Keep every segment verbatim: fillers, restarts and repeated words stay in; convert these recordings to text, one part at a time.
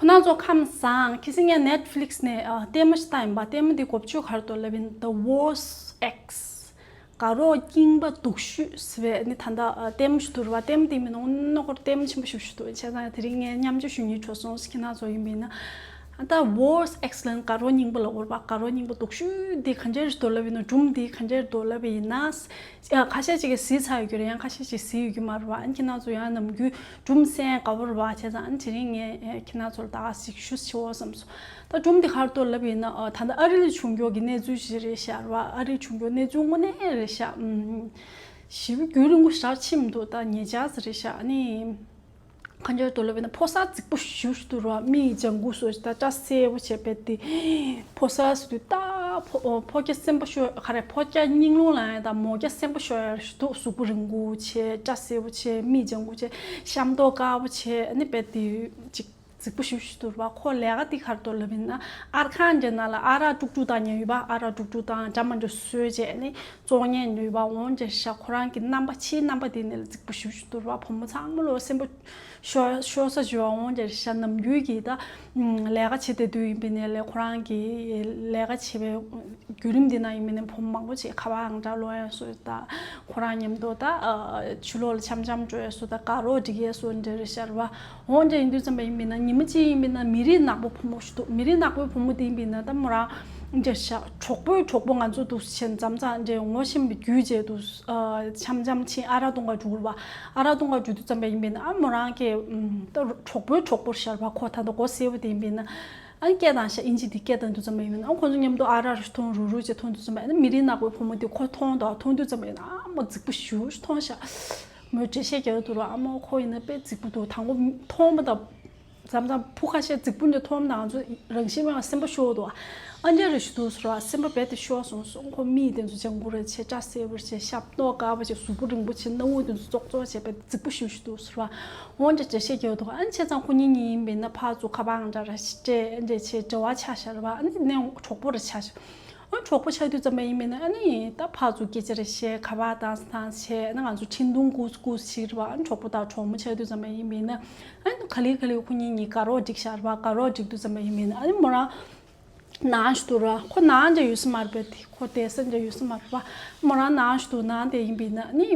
ཁྱེད་རང་ཚོ་ཁམས་བཟང་། ཁྱེད་ཚོ་ངས་Netflix་ནས་ཨ་ལྟད་མོ་ཞིག་ལྟ་ཡིན་པ། ལྟད་མོ་འདི་འགོ་བརྗོད་ག་རེ་འདུག་ལབ་ཡིན་ན། The Worst Ex། དགའ་རོགས་རྙིང་པ་སྡུག་ཤོས་ཟེར་བའི་ནི། ད་ལྟ་ཨ་ལྟད་མོ་ཞིག་འདུག་ར་བ། ལྟད་མོ་འདི་མིན་ན་ཨོ་ནོ་ཁོར་ལྟད་མོ་ཆེན་པོ་ཞིག་ཞིག་འདུག་བྱས་ཙང་དེ་རིང་ངས་མཉམ་སྤྱོད་ཞུ་སྙིང་བྲོ་སོང་། ཁྱེད་རང་ཚོ་ཡིན་པ་ཡིན་ན། ད་Worst Ex་ལབ་ན་དགའ་རོགས་རྙིང་པ་ལབ་དགོས་རེད་པ། དགའ་རོགས་རྙིང་པ་སྡུག་ཤོས་འདི་ག་འདྲས་འདུག་ལབ་ཡིན་ན། སྒྲུང་འདི་ག་འདྲས་འདུག་ལབ་ཡིན་ན། ཡ། ཁ་ཤས་ཅིག་གིས་གཟིགས་ཚར་ཡོད་ཀྱི་རེད། ཡང་ཁ་ཤས་ཅིག་གཟིགས་ཡོད་ཀྱི་མ་རེད་པ། ཨ་ནི་ཁྱེད་རང་ཚོ་ཡང་ནམ་རྒྱུན་སྒྲུང་གསན་དགའ་པོ་རེད་པ། བྱས་ཙང་ཨ་ནི་དེ་རིང་ངས་ཨེ་ཁྱེད་རང་ཚོར་ད་ག་ཞིག་ཞུ་ཆེ་བོ་བསམ་སོང་། ད་སྒྲུང་འདི་ག་རེ་འདུག་ལབ་ཡིན་ན། ཨ་ད་ལྟ་ཨ་རིར་བྱུང་རྒྱུ་གི་གནས་ཚུལ་ཞིག་རེད་ཤག་རེད་པ། ཨ་རིར་བྱུང་རྒྱུ་གནས་ཚུལ་དངོས་གནས་རེད་ཤག་ཨུམ། ཞེ་པོ་རྒྱུན་རིང་པོ་ཞིག་ཕྱིན་མི་འདུག་ད་ཉེ་ཆར་ཙམ་རེད་ཤག་ཨ་ནི། ག་འདྲས་འདུག་ལབ་ན་ཕོ་གསར་རྫིག་པོ་ཞེ་པོ་ཞིག་འདུག་ར། མིག་ལྗང་གུ་བཟོ་ཞིག་དང་སྐྲ་སེར་པོ་བྱས་པ་དེ། ཕོ་གསར་ཟེར་དུས་ད་ཕོ་ཕོ་སྐྱ་སེར་པོ་ཤོར། ག་རེ། ཕོ་སྐྱ་སྙིང་རླུང་ལངས་ཡ་དང་མོ་སྐྱ་སེར་པོ་ཤོར་ཡ་ཞིག་འདུག་གཟུགས་པོ་རིང་པོ་བྱས། སྐྲ་སེར་པོ་བྱས། མིག་ལྗང་གུ་བྱས། ཤམ་ཐབས་དཀར་པོ་བྱས། ཨ་ནི་དཔེ་དེ་ཅིག་རྫིག་པོ་ཞེ་པོ་ཞིག་འདུག་ར་བ། ཁོ་ལས་ཀ་དེ་ག་རེ་འདུག་ལབ་ཡིན་ན། ཨར་ཁང་གི་ནང་ལ་ཨ་རག་དཀྲུག་དཀྲུག་བཏང་མཁན་ཡོད་པ། ཨ་རག་དཀྲུག་དཀྲུག་བཏང་། འདྲ་མི་འདྲ་བཟོས་བྱས་ནི་བཙོང་མཁན་ཡོད་པ། འོ་འདྲ་ཤག་ཁོ་རང་གི་རྣམ་པ། ཕྱིའི་རྣམ་པ་དེ་ནས་ལ་རྫིག་པོ་ཞེ་པོ་ཞིག་འདུག་ར་བ། བུ་མོ་ཚང་མ་ལོ་སེམས་པ་ཤོར་ཤོར་ས་བྱུང་བ། འོ་འདྲ་ཤག་ནམ་རྒྱུན་གྱི་ད་ལས་ཀ་བྱེད་བསྡད་དུས་ཡིན་པ་ཡིན་ནའི་ལས། ཁོ་རང་གི་ལས་ཀ་བྱེད་པའི་བརྒྱུད་རིམ་འདི་ནང་ཡིན་པ་ཡིན་ནའི་བུ་མོ་མང་པོ་ཅིག་ཁ་པར་ཨང་གྲངས་སློང་ཡ་བཟོ་ཡ་དང་། ཁོ་རང་མཉམ་དུ་ད་ཨ་ཕྱི་ལོགས་ལ་འཆམ་འཆམ་འགྲོ་ཡ་བཟོ་ཡ་དང་། དགའ་རོགས་སྒྲིག་ཡ་བཟོ་འདྲ་རེད་ཤག་ར་བ། འོ་འདྲ་ཡིན་དུས་ཙམ་པ་ཡིན་པ་ཡིན་ན། ཉི་མ་གཅིག་ཡིན་པ་ཡིན་ན་མི་རིགས་ནག་པོ་བུ་མོ་ཞིག་འདུག་མི་རིགས་ནག་པོའི་བུ་མོ་དེ་ཡིན་པ་ཡིན་ན་ད་མོ་རང་འདྲ་ཤག་གྲོགས་པོའི་གྲོགས་པོ། ང་ཚོ་འདུག་སེ་བྱས་མཚམས་མཚམས་འདྲ་ངོ་ཤེས་པའི་བརྒྱུད་བྱས་འདུག་ཨ་འཆམ་འཆམ་ཕྱིན་ཨ་རག་འཐུང་ག་འགྲོ་གི་རེད་པ། ཨ་རག་འཐུང་ག་འགྲོ་དུས་ཙམ་པ་ཡིན་པ་ཡིན་ན། ཨ་མོ་རང་གི་ཨམ་ད་གྲོགས་པོའི་གྲོགས་པོ་ཤག་ར་བ། ཁོ་ད་ལྟ་མགོ་སེར་པོ་དེ་ཡིན་པ་ཡིན་ན། ཨ་ནི་སྐད་བཏང་ཤག་ཨིན་ཇི་དེ་སྐད་བཏང་དུས་ཙམ་པ་ཡིན་པ་ཡིན་ན། ཨ་ཁོ་ཚོ་མཉམ་དུ་ཨ་རག་རེ་འཐུང་། རུག་རུག་བྱས་འཐུང་དུས་ཙམ་པ་ཡིན་ན། མི་རིགས་ནག་པོའི་བུ་མོ་དེ་ཁོ་མཐོང་དང་། མཐོང་དུས་ཙམ་པ་ཡིན་ན་ཨ་མོ་རྫིག་པོ་ཞེ་པོ་ཞིག་མཐོང་ཤག་མོས་འགྲེལ་བཤད་རྒྱག་གི་འདུག་ར། ཨ་མོ་ཁོ་ཡིན་ན་དཔེ་རྫིག་པོ་འདུག་དང་པོ་མཐོང་མ་ད། མཚམས་མཚམས་ཕོ་ཁ་ཤས་རྫིག་པོ་འདྲ་མཐོང་ན་ང་ཚོ་རང་བཞིན་མེད་པར་སེམས་པ་ཤོར་འདུག་ཨ་འདྲ་རེ་ཞིག་འདུག་ཟེར་བ། སེམས་པ་རྦད་དེ་ཤོར་སོང་སོང་། ཁོ་མིག་དེ་ཚོ་ལྗང་གུ་རེ་བྱས། སྐྲ་སེར་པོ་རེ་བྱས། ཤམ་ཐབས་དཀར་པོ་བྱས། གཟུགས་པོ་རིང་པོ་བྱས། སྣ་བུག་དེ་ཚོ་ཙོག་ཙོག་བྱས་པ་རྫིག་པོ་ཞེ་པོ་ཞིག་འདུག་ཟེར་བ། འོ་འདྲ་འགྲེལ་བཤད་རྒྱག་འདུག་ཨ་ནི་བྱས་ཙང་ཁོ་གཉིས་གཉིས་ཡིན་པ་ཡིན་ན་ཕར་ཚུར་ཁ་པར་ཨང་གྲངས་རེ་སྤྲད། འདྲ་བྱས་འབྲེལ་བ་ཆགས་ཤག་ར་བ། ཨ་ནི་ནས་གྲོགས་པོ་རེ་ཆགས་ཤག་ཨ་གྲོགས་པོ་ཆགས་དུས་ཙམ་པ་ཡིན་པ་ཡིན་ན། ཨ་ནི་ད་ཕར་ཚུར་སྐད་ཆ་རེ་བཤད། ཁ་པར་བཏང་བཏང་བྱས། ཨ་ནི་ང་ཚོ་འཕྲིན་ཐུང་ཀུ་ཀུ་ཞིག་རེད་པ། ཨ་ནི་གྲོགས་པོ་དང་གྲོགས་མོ་ཆགས་དུས་ཙམ་པ་ཡིན་པ་ཡིན་ན། ཨ་ནི་ག་ལེ་ག་ལེ་ཁོ་གཉིས་གཉིས་དགའ་རོགས་སྒྲིག་ཤག་རེད་པ། དགའ་རོགས་སྒྲིག་དུས་ཙམ་པ་ཡིན་པ་ཡིན་ན། ཨ་ནི་མོ་རང་ནང་ཞིག་འདུག་ར། ཁོ་ནང་འདྲ་ཡོད་ས་མ་རེད་པས། དེ་ཁོ་བསྡད་ས་འདྲ་ཡོད་ས་མ་རེད་པ། མོ་རང་ནང་ཞིག་འདུག་ནང་དེ་ཡིན་པ་ཡིན་ན། ཨ་ནི་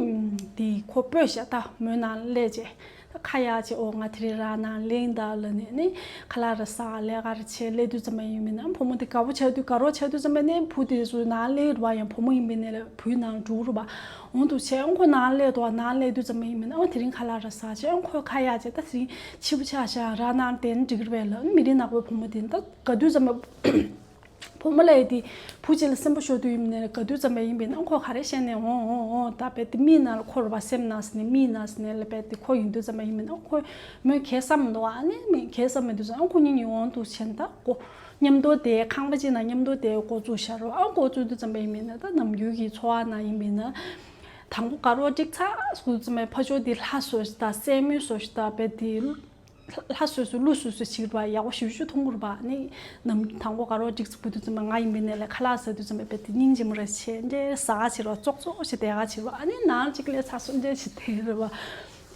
དེ་ཁོ་སྤོས་ཤག་ད་མོའི་ནང་སླེབས་བྱས། ད་ཁ་གཡར་བྱས། ཨོ་ང་དེ་རིང་རང་ནང་སླེབས་ཡིན་ད་ལབ་ནས། ཨ་ནི་ཁ་ལག་རེ་ཟ། ལས་ཀ་རེ་བྱས། སླེབས་དུས་ཙམ་པ་ཡིན་པ་ཡིན་ན། ཨ་བུ་མོ་དེ་དགའ་པོ་ཆགས་དུས། དགའ་རོགས་ཆགས་དུས་ཙམ་པ་ནས་བུ་དེ་ཚོ་ནང་སླེབས་རེད་པ། ཡང་བུ་མོ་ཡིན་པ་ཡིན་ན་ལས་བུའི་ནང་འགྲོ་རེད་པ། འོང་དུ་བྱས། ཨ་ཁོ་ནང་སླེབས་འདུག་ནང་སླེབས་དུས་ཙམ་པ་ཡིན་པ་ཡིན་ན། ཨ་དེ་རིང་ཁ་ལག་རེ་ཟ་བྱས། ཨ་ཁོ་ཁ་གཡར་བྱས། ད་དེ་རིང་ཕྱི་པོ་ཆགས་ཤག་རང་ནང་བསྡད་ན་འགྲིག་གི་རེད་པས་ལབ། ཨ་ནི་མི་རིགས་ནག་པོའི་བུ་མོ་དེ་ད་དགའ་དུས་ཙམ་པ། བུ་མོ་ལབ་ཡ་དེ་བུ་གཅིག་ལ་སེམས་པ་ཤོར་དུས་ཡིན་ནའི་དགའ་དུས་ཙམ་པ་ཡིན་པ་ཡིན་ན། ཨ་ཁོ་ག་རེ་བཤད་ནའི་འོང་འོང་འོང་། ད་རྦད་དེ་མིག་ནང་ལ་འཁོར་བ། སེམས་ནང་ཟེར་ནའི་མིག་ནང་ཟེར་ནའི་ལ་རྦད་དེ་ཁོ་ཡིན་དུས་ཙམ་པ་ཡིན་པ་ཡིན་ན། ཨ་ཁོ་མོས་གང་ཡང་བསམ་མི་འདུག་ཨ་ནི་མོས་གང་ཡང་བསམ་མི་འདུག་ཟེར། ཨ་ཁོ་གཉིས་གཉིས་འོང་དུ་བྱས་ད་ཁོ། མཉམ་དུ་བསྡད། ཁང་པ་གཅིག་ནང་མཉམ་དུ་བསྡད། འགོ་བཙུགས་ཤག་ར་བ། ཨ་འགོ་བཙུགས་དུས་ཙམ་པ་ཡིན་པ་ཡིན་ན། ད་ནམ་རྒྱུན་གྱི་འཚོ་བ་ནང་ཡིན་པ་ཡིན་ན། དང་པོ་དགའ་རོགས་སྒྲིག་ཚར་དུས་ཙམ་པ་ཕར་ཕྱོགས་དེ་ལྷ་བཟོ་ཞིག་དང་སྲས་མོ་བཟོ་ཞིག་དང་རྦད་དེ་ལྷ་བཟོས་བཟོས་ཀླུ་བཟོས་བཟོས་བྱས་ར་བ། ཡག་པོ་ཞེ་པོ་ཅིག་མཐོང་གི་རེད་པ། ཨ་ནི་ནམ་དང་པོ་དགའ་རོགས་སྒྲིག་ཚར་དུས་ཙམ་པ་ང་ཡིན་པ་ཡིན་ནའི་ལ་ཁ་ལག་ཟ་དུས་ཙམ་པ་རྦད་དེ་སྙིང་རྗེ་མོ་རེ་བྱས། འདྲ་ཟ་ག་བྱེད་ར་བ། ཙོག་ཙོག་བྱས་བསྡད་ག་བྱེད་ར་བ། ཨ་ནི་ནང་གཅིག་སླེབས་ཚར་སོང་། འདྲ་བྱས་བསྡད་ར་བ། བྱས་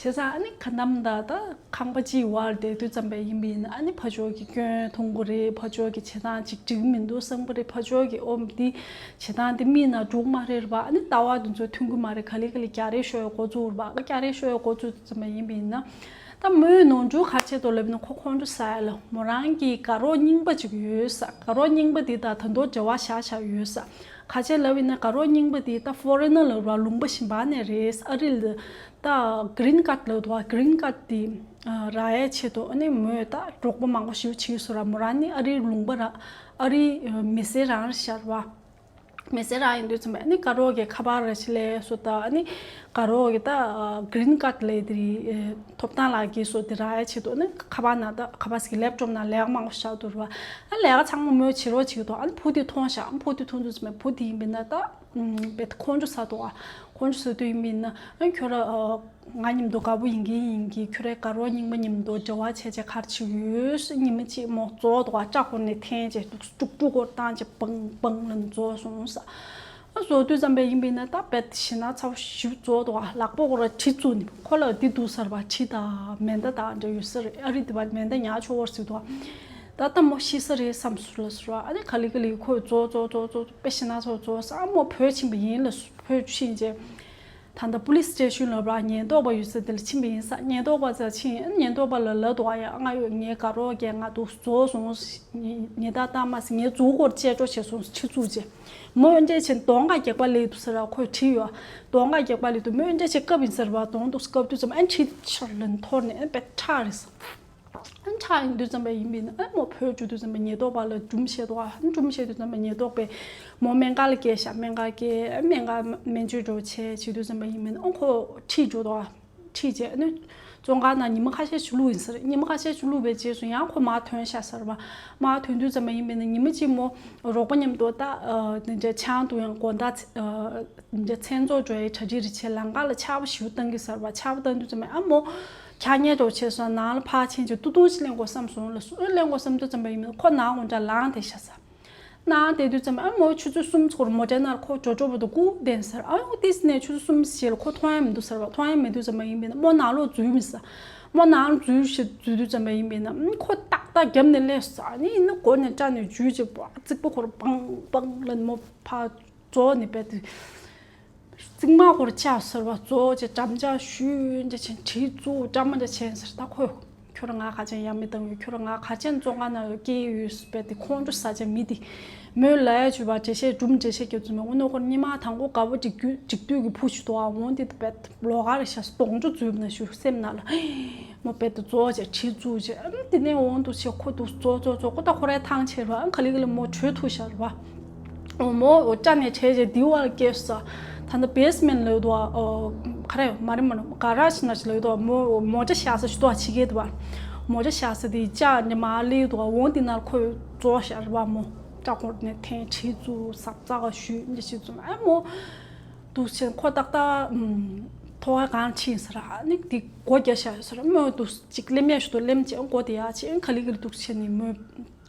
ཙང་ཨ་ནི་ཁ་ནམ་ད་ད་ཁང་པ་གཅིག་བར་བསྡད་དུས་ཙམ་པ་ཡིན་པ་ཡིན་ན། ཨ་ནི་ཕར་ཕྱོགས་ཀྱི་སྐྱོན་མཐོང་གི་རེད། ཕར་ཕྱོགས་ཀྱི་བྱེད་སྟངས་ཅིག་འགྲིག་མི་འདུག་བསམ་གི་རེད། ཕར་ཕྱོགས་ཀྱི་ཨོ་འདི་བྱེད་སྟངས་འདི་མིག་ནང་འགྲོ་གི་མ་རེད་ར་བ། ཨ་ནི་ལྟ་བ་འདི་ཚོ་མཐུན་གི་མ་རེད། ག་ལེ་ག་ལེ་རྒྱག་རེས་ཤོར་ཡ་འགོ་བཙུགས་ར་བ། རྒྱག་རེས་ཤོར་ཡ་འགོ་བཙུགས་དུས་ཙམ་པ་ཡིན་པ་ཡིན་ན། ད་མོས་ནོར་འཁྲུལ་ག་རེ་བྱས་འདུག་ལབ་ན། ཁོ་ཁོང་ཁྲོ་ཟ་ཡ་ལ། མོ་རང་གི་དགའ་རོགས་རྙིང་པ་ཅིག་ཡོད་ས། དགའ་རོགས་རྙིང་པ་དེ་དང་ད་དུང་འབྲེལ་བ་བཞག་བཞག་ཡོད་ས། ག་རེ་བྱས་ལབ་ཡིན་ན། དགའ་རོགས་རྙིང་པ་དེ་ད་ཕོ་རེ་ནར་ལ་ར་ལུང་པ་གཞན་པ་ནས་རེད། ཨ་རི་ལ་ད་གི་རིན་ཀཱཌ་ལབ་འདུག་པ། གི་རིན་ཀཱཌ་དེ་རག་ཡའི་ཆེད་དུ། ཨ་ནི་མོས་ད་གྲོགས་པོ་མང་པོ་ཞིག་བྱས་སོང་ར། མོ་རང་ནི་ཨ་རིའི་ལུང་པ་ར། ཨ་རིའི་མི་སེར་རང་རེད་ཤག་ར་བ། མི་སེར་རང་ཡིན་དུས་ཙམ་པ། ཨ་ནི་དགའ་རོགས་ཀྱི་ཁ་པར་རེ་ཞིག་སླེབས་སོང་། ད་ཨ་ནི་དགའ་རོགས་ཀྱི་ད་གི་རིན་ཀཱཌ་ལབ་དེ་རེད། ཐོབ་ཐང་ལག་འཁྱེར་བཟོ་དེ་རག་ཡའི་ཆེད་དུ། ཨ་ནི་ཁ་པར་ནང་ད་ཁ་པར་ཟེར་གི་ལེབ་ཊོབ་ནང་ལས་ཀ་མང་པོ་བཞག་འདུག་ར་བ། ཨ་ལས་ཀ་ཚང་མ་མོས་བྱེད་རོགས་བྱེད་ཀྱི་འདུག་ཨ་ནི་བུ་དེ་མཐོང་ཤག་ཨ་བུ་དེ་མཐོང་དུས་ཙམ་པ་བུ་དེ་ཡིན་པ་ཡིན་ན་ད་རྦད་ཁོང་ཁྲོ་ཟ་འདུག་ཨ་ཁོང་ཁྲོ་ཟ་དུས་ཡིན་པ་ཡིན་ན། ཨ་ཁྱོད་ར་ང་མཉམ་དུ་དགའ་པོ་ཡིན་གྱི་ཡིན་གྱི། ཁྱོད་རའི་དགའ་རོགས་རྙིང་པ་མཉམ་དུ་འབྲེལ་བ་བྱས་བྱས་ག་རེ་བྱེད་ཀྱི་ཡོད། ཉི་མ་གཅིག་མོ་རྫོགས་འདུག་ཨ། སྐྲ་བསྐོར་ནས་འཐེན་བྱས་ཀྲུག་ཀྲུག་ཀྲུག་སྐོར་བཏང་བྱས་བང་བང་ལ་རྫོགས་སོང་ས། ཨ་བཟོ་དུས་ཙམ་པ་ཡིན་པས་ན་ད་དཔེ་ཞེ་ན་ཚ་པོ་ཞིག་བཟོ་འདུག་ལག་པ་ཁོ་ར་གྲི་བཙུགས་ནས་ཁོ་ལ་འདི་འདུག་ཟེར་བ། གྲི་དང་མེ་མདའ་དང་འདྲ་ཡོད་ས་རེད། ཨ་རི་དེ་བ་མེ་མདའ་ཉག་ཆོག་བོར་ཟེར་འདུག་ད་ལྟ་མོ་ཤི་ས་རེད་བསམ་སོང་ལ་ཟེར་བ། ཨ་ནི་ག་ལེ་ག་ལེ་ཁོས་བཟོ་བཟོ་བཟོ་བཟོ་དཔེ་ཞེ་ན་ཚ་པོ་བཟོ་ས། ཨ་མོ་བོད་ཕྱིན་པ་ཡིན་ལ། བོད་ཕྱིན་རྗེས། ད་ལྟ་པུ་ལི་སི་སི་ཊེ་ཤོན་ལ་བ་ཉེན་རྟོག་པ་ཡོད་ས་དེ་ལ་ཕྱིན་པ་ཡིན་ས། ཉེན་རྟོག་པ་ཚ་ཕྱིན། ཉེན་རྟོག་པ་ལ་ལབ་འདུག་ཨ་ཡ་ང་ཡོད། ངའི་དགའ་རོགས་རྒྱལ་ང་འདུག་བཟོ་སོང་། ཉེ་ད་ལྟ་མ་སི་ངའི་གཟུགས་སྐོར་དཔྱད་བརྗོད་བྱས་སོང་། ཆུ་ཚུགས་རྗེས་མོ་འདྲས་བྱས་གདོང་ཁ་རྒྱག་པ་ལས་འདུག་ཟེར་བ། ཁོས་བྲིས་ཡོད། གདོང་ཁ་རྒྱག་པ་ལས་འདུག་མོ་འདྲས་བྱས་སྐབས་ཡིན་ཟེར་བ། གདོང་འདུག་སྐབས་དུས་ཙམ་ཨ་ཁྲིད་ཆར་ལན་འཐོར་ནས་ཨ་པེ་ཁྲག་རེད་ཟེར། ཨ་ཁྲག་ཡིན་དུས་ཙམ་པ་ཡིན་པས་ན་ཨ་མོ་བོད་འགྲོ་དུས་ཙམ་པ་ཉེན་རྟོག་པ་ལ་སྒྲུང་བཤད་འདུག་ཨ་སྒྲུང་བཤད་དུས་ཙམ་པ་ཉེན་རྟོག་པས་མོ་སྨན་ཁང་ལ་བསྐྱལ་ཤག་སྨན་ཁང་བསྐྱལ། སྨན་ཁང་སྨན་བཅོས་འགྲོ་བྱས་བྱེད་དུས་ཙམ་པ་ཡིན་པས་ན་ཨ་ཁོ་ཁྲིད་འགྲོ་འདུག་ཁྲིད་རྗེས་ཨ་ནི་བཙོན་ཁང་ནང་ཉི་མ་ཁ་ཤས་ཤིག་བླུགས་ཡིན་ཟེར། ཉི་མ་ཁ་ཤས་ཤིག་བླུགས་པའི་རྗེས་སུ་ཡང་ཁོ་མར་ཐོན་ཤག་ཟེར་བ། མར་ཐོན་དུས་ཙམ་པ་ཡིན་པས་ན་ཉི་མ་གཅིག་མོ་རོགས་པ་མཉམ་དུ་ད་འདི་འདྲ་ཆང་འཐུང་ཡང་དགོང་དག་འདི་འདྲ་མཚན་ཚོགས་འགྲོ་ཡའི་གྲ་སྒྲིག་རེ་བྱས། ལམ་ཁ་ལ་ཆར་པ་ཞེ་པོ་བཏང་གི་ཟེར་བ། ཆར་པ་བཏང་དུས་ཙམ་པ་ཨ་མོ་འཁྱག་ཉལ་འདྲ་བྱས་སོང་། ནང་ལ་ཕར་ཕྱིན་རྗེས་ཏུ་ཏུ་ཞིག་ལེན་དགོས་བསམ་སོང་ལ། སུ་ལེན་དགོས་བསམ་དུས་ཙམ་པ་ཡིན་པས་ན་ཁོ་ནང་དགོང་དག་ལངས་བསྡད་ཤག་ཟེར། ནང་བསྡད་དུས་ཙམ་པ་ཨ་མོ་ཆུ་ཚོད་གསུམ་སྐོར་མོ་ཊའི་ནང་ཁོ་ཇོ་ཇོ་བོ་དང་སྒུག་བསྡད་ཟེར། ཨ་ཡོ་ཏིས་ནས་ཆུ་ཚོད་གསུམ་ཞིག་ལ་ཁོ་མཐོང་ཡ་མི་འདུག་ཟེར་བ། མཐོང་ཡ་མེད་དུས་ཙམ་པ་ཡིན་པས་ན་མོ་ནང་ལོགས་འཛུལ་མི་ཟེར། མོ་ནང་ལོགས་འཛུལ་ཞིག་འཛུལ་དུས་ཙམ་པ་ཡིན་པས་ན་ཁོ་ཏག་ཏག་རྒྱབ་ནས་སླེབས་ཟེར། ཨ་ནི་ཡིན་ན་སྒོ་ནས་སྐྲ་ནས་འཇུས་ཅིག་པ་རྩིག་པ་ཁོ་ར་བང་བང་ལ་མོ་ཕར་རྫོགས་ནས་བས་ཏེ། རྩིག་མ་སྐོར་ལྕགས་ཟེར་བ་རྫོགས་རྗེས་འགྲམ་ལྕག་ཞུས་འདྲ་བྱས་གྲི་བཙུགས་འདྲ་མ་འདྲ་བྱས་ཟེར། ད་ཁོས་ཁྱོད་རང་ང་ག་ཅན་ཡ་མི་བཏང་ཡོད། ཁྱོད་རང་ང་ག་ཅན་བཙོན་ཁང་ནང་སྐྱེལ་ཡོད་ཟེར་བས་ཏེ། ཁོང་ཁྲོ་ཟ་བྱས་མི་དེ་མོས་ལ་ཡ་བྱུས་པ་འགྲེལ་བཤད་སྒྲུང་འགྲེལ་བཤད་རྒྱབ་ཚུལ་མེད། འོ་ནོ་ཁོར་ཉི་མ་དང་པོ་དགའ་པོ་འགྲིག་རྒྱུ་འགྲིག་དུས་ཀྱི་ཕུ་ཞུ་དོ་ཨ། འོང་དེ་བས་ལོག་ག་རེ་བྱས་སོང་། གདོང་ཁྲོ་འཛུལ་ན་ཞུ་སེམས་ནང་ལ། མོ་བས་ཏེ་རྫོགས་བྱས་གྲི་བཙུགས་བྱས། ཨ་དེ་ནས་འོང་དུ་བྱས་ཁོ་འདུག་རྫོགས་རྫོགས་རྫོགས་ཁོ་ད་ཁོ་རའི་ཐང་ཆད་ར། ཨ་ག་ལེ་ག་ལེ་མོ་བྲོས་ཐུག་ཤར་བ། འོ་མོ་འོ་སྐྲ་ནས་བྲལ་བྱས་དེའུ་བར་སྐྱེས་སོ། ད་ལྟ་བེས་མེན་ལོས་དུ་བ། ག་རེ་མ་རེད་མ་རེད། ག་ར་ཞིག་ན་ཞིག་ལོས་དུ་བ། མོ་མོ་ཊ་བཞག་ས་ཞིག་དུ་བ་ཕྱི་རྒྱལ་དུ་བ། མོ་ཊ་བཞག་ས་དེ་ལྕགས་ནས་མར་སླེབས་དུ་བ། འོང་དེ་ནར་ཁོས་རྫོགས་ཤར་བ། མོ་སྐྲ་ཁོར་ནས་འཐེན་གྲི་བཙུགས་ཟབ་ཙག་ག་ཞུས་འདི་ཞིག་བཙུགས། ཨ་མོ་འདུག་ཆེན་ཁོ་ཏག་ཏག་ཐོག་ཁ་གང་ཕྱིན་ཟེར། ཨ་ནི་འདི་སྒོ་རྒྱག་བཞག་ཡོད་ཟེར། མོས་འདུག་ཅིག་ལེམ་ཡ་ཞུ་དུ་ལེམ་ཅིག་སྒོ་དེ་ཡ་ཕྱིན། ག་ལེ་ག་ལེ་འདུག་ཆེན་ནི་མོས་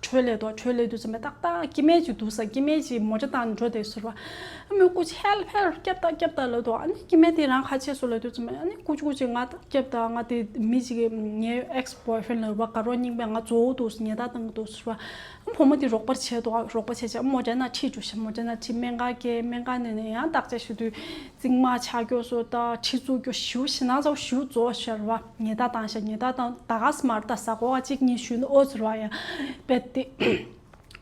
བྲོས་ལས་དོ། བྲོས་ལས་དུས་ཙམ་པ་ཏག་ཏག་སྐྱེ་དམན་ཅིག་འདུག་ས། སྐྱེ་དམན་ཅིག་མོ་ཊ་བཏང་འགྲོ་དེ་ཟེར་བ། ཨ་མོས་སྐུ་ཅི་ཧེལ་ཧེལ་སྐྱབས་དང་སྐྱབས་དང་ལབ་དོ། ཨ་ནི་སྐྱེ་དམན་དེ་རང་ཁ་ཆེ་སོ་ལབ་དུས་ཙམ་པ་ཨ་ནི་སྐུ་ཅི་སྐུ་ཅི་ང་སྐྱབས་དང་། ང་དེ་མི་ཅིག་གི་ངའི་ཨེག་སི་བོའི་ཕྲེན་ལབ་པ་དགའ་རོགས་རྙིང་པས་ང་རྫོགས་འདུག་ཉེ་ད་བཏང་འདུག་ཟེར་བ། ཨ་བུ་མོ་དེ་རོགས་པ་བྱས་དོ། རོགས་པ་བྱས་བྱས་མོ་ཊའི་ནང་ཁྲིད་འགྲོ་ཤག་མོ་ཊའི་ནང་ཁྲིད་སྨན་ཁང་སྐྱེལ། སྨན་ཁང་ནས་ནས་ཡང་བརྟག་དཔྱད་ཞུ་དུས། རྩིག་མ་ཆག་སྐྱོ་སོ་ད་གྲི་བཙུགས་སྐྱོ་ཞིའུ་ཞེ་ན་ཚ་ཞིའུ་རྫོགས་ཤར་བ། ཉེ་ད་བཏང་ཤག་ཉེ་ད་བཏང་ད་ག་སེ་མར་ད་ཟ་གོ་བ་གཅིག་གཉིས་ཞུས་ནས་ཨོ་ཟེར་བ་ཡ། བེད་དེ་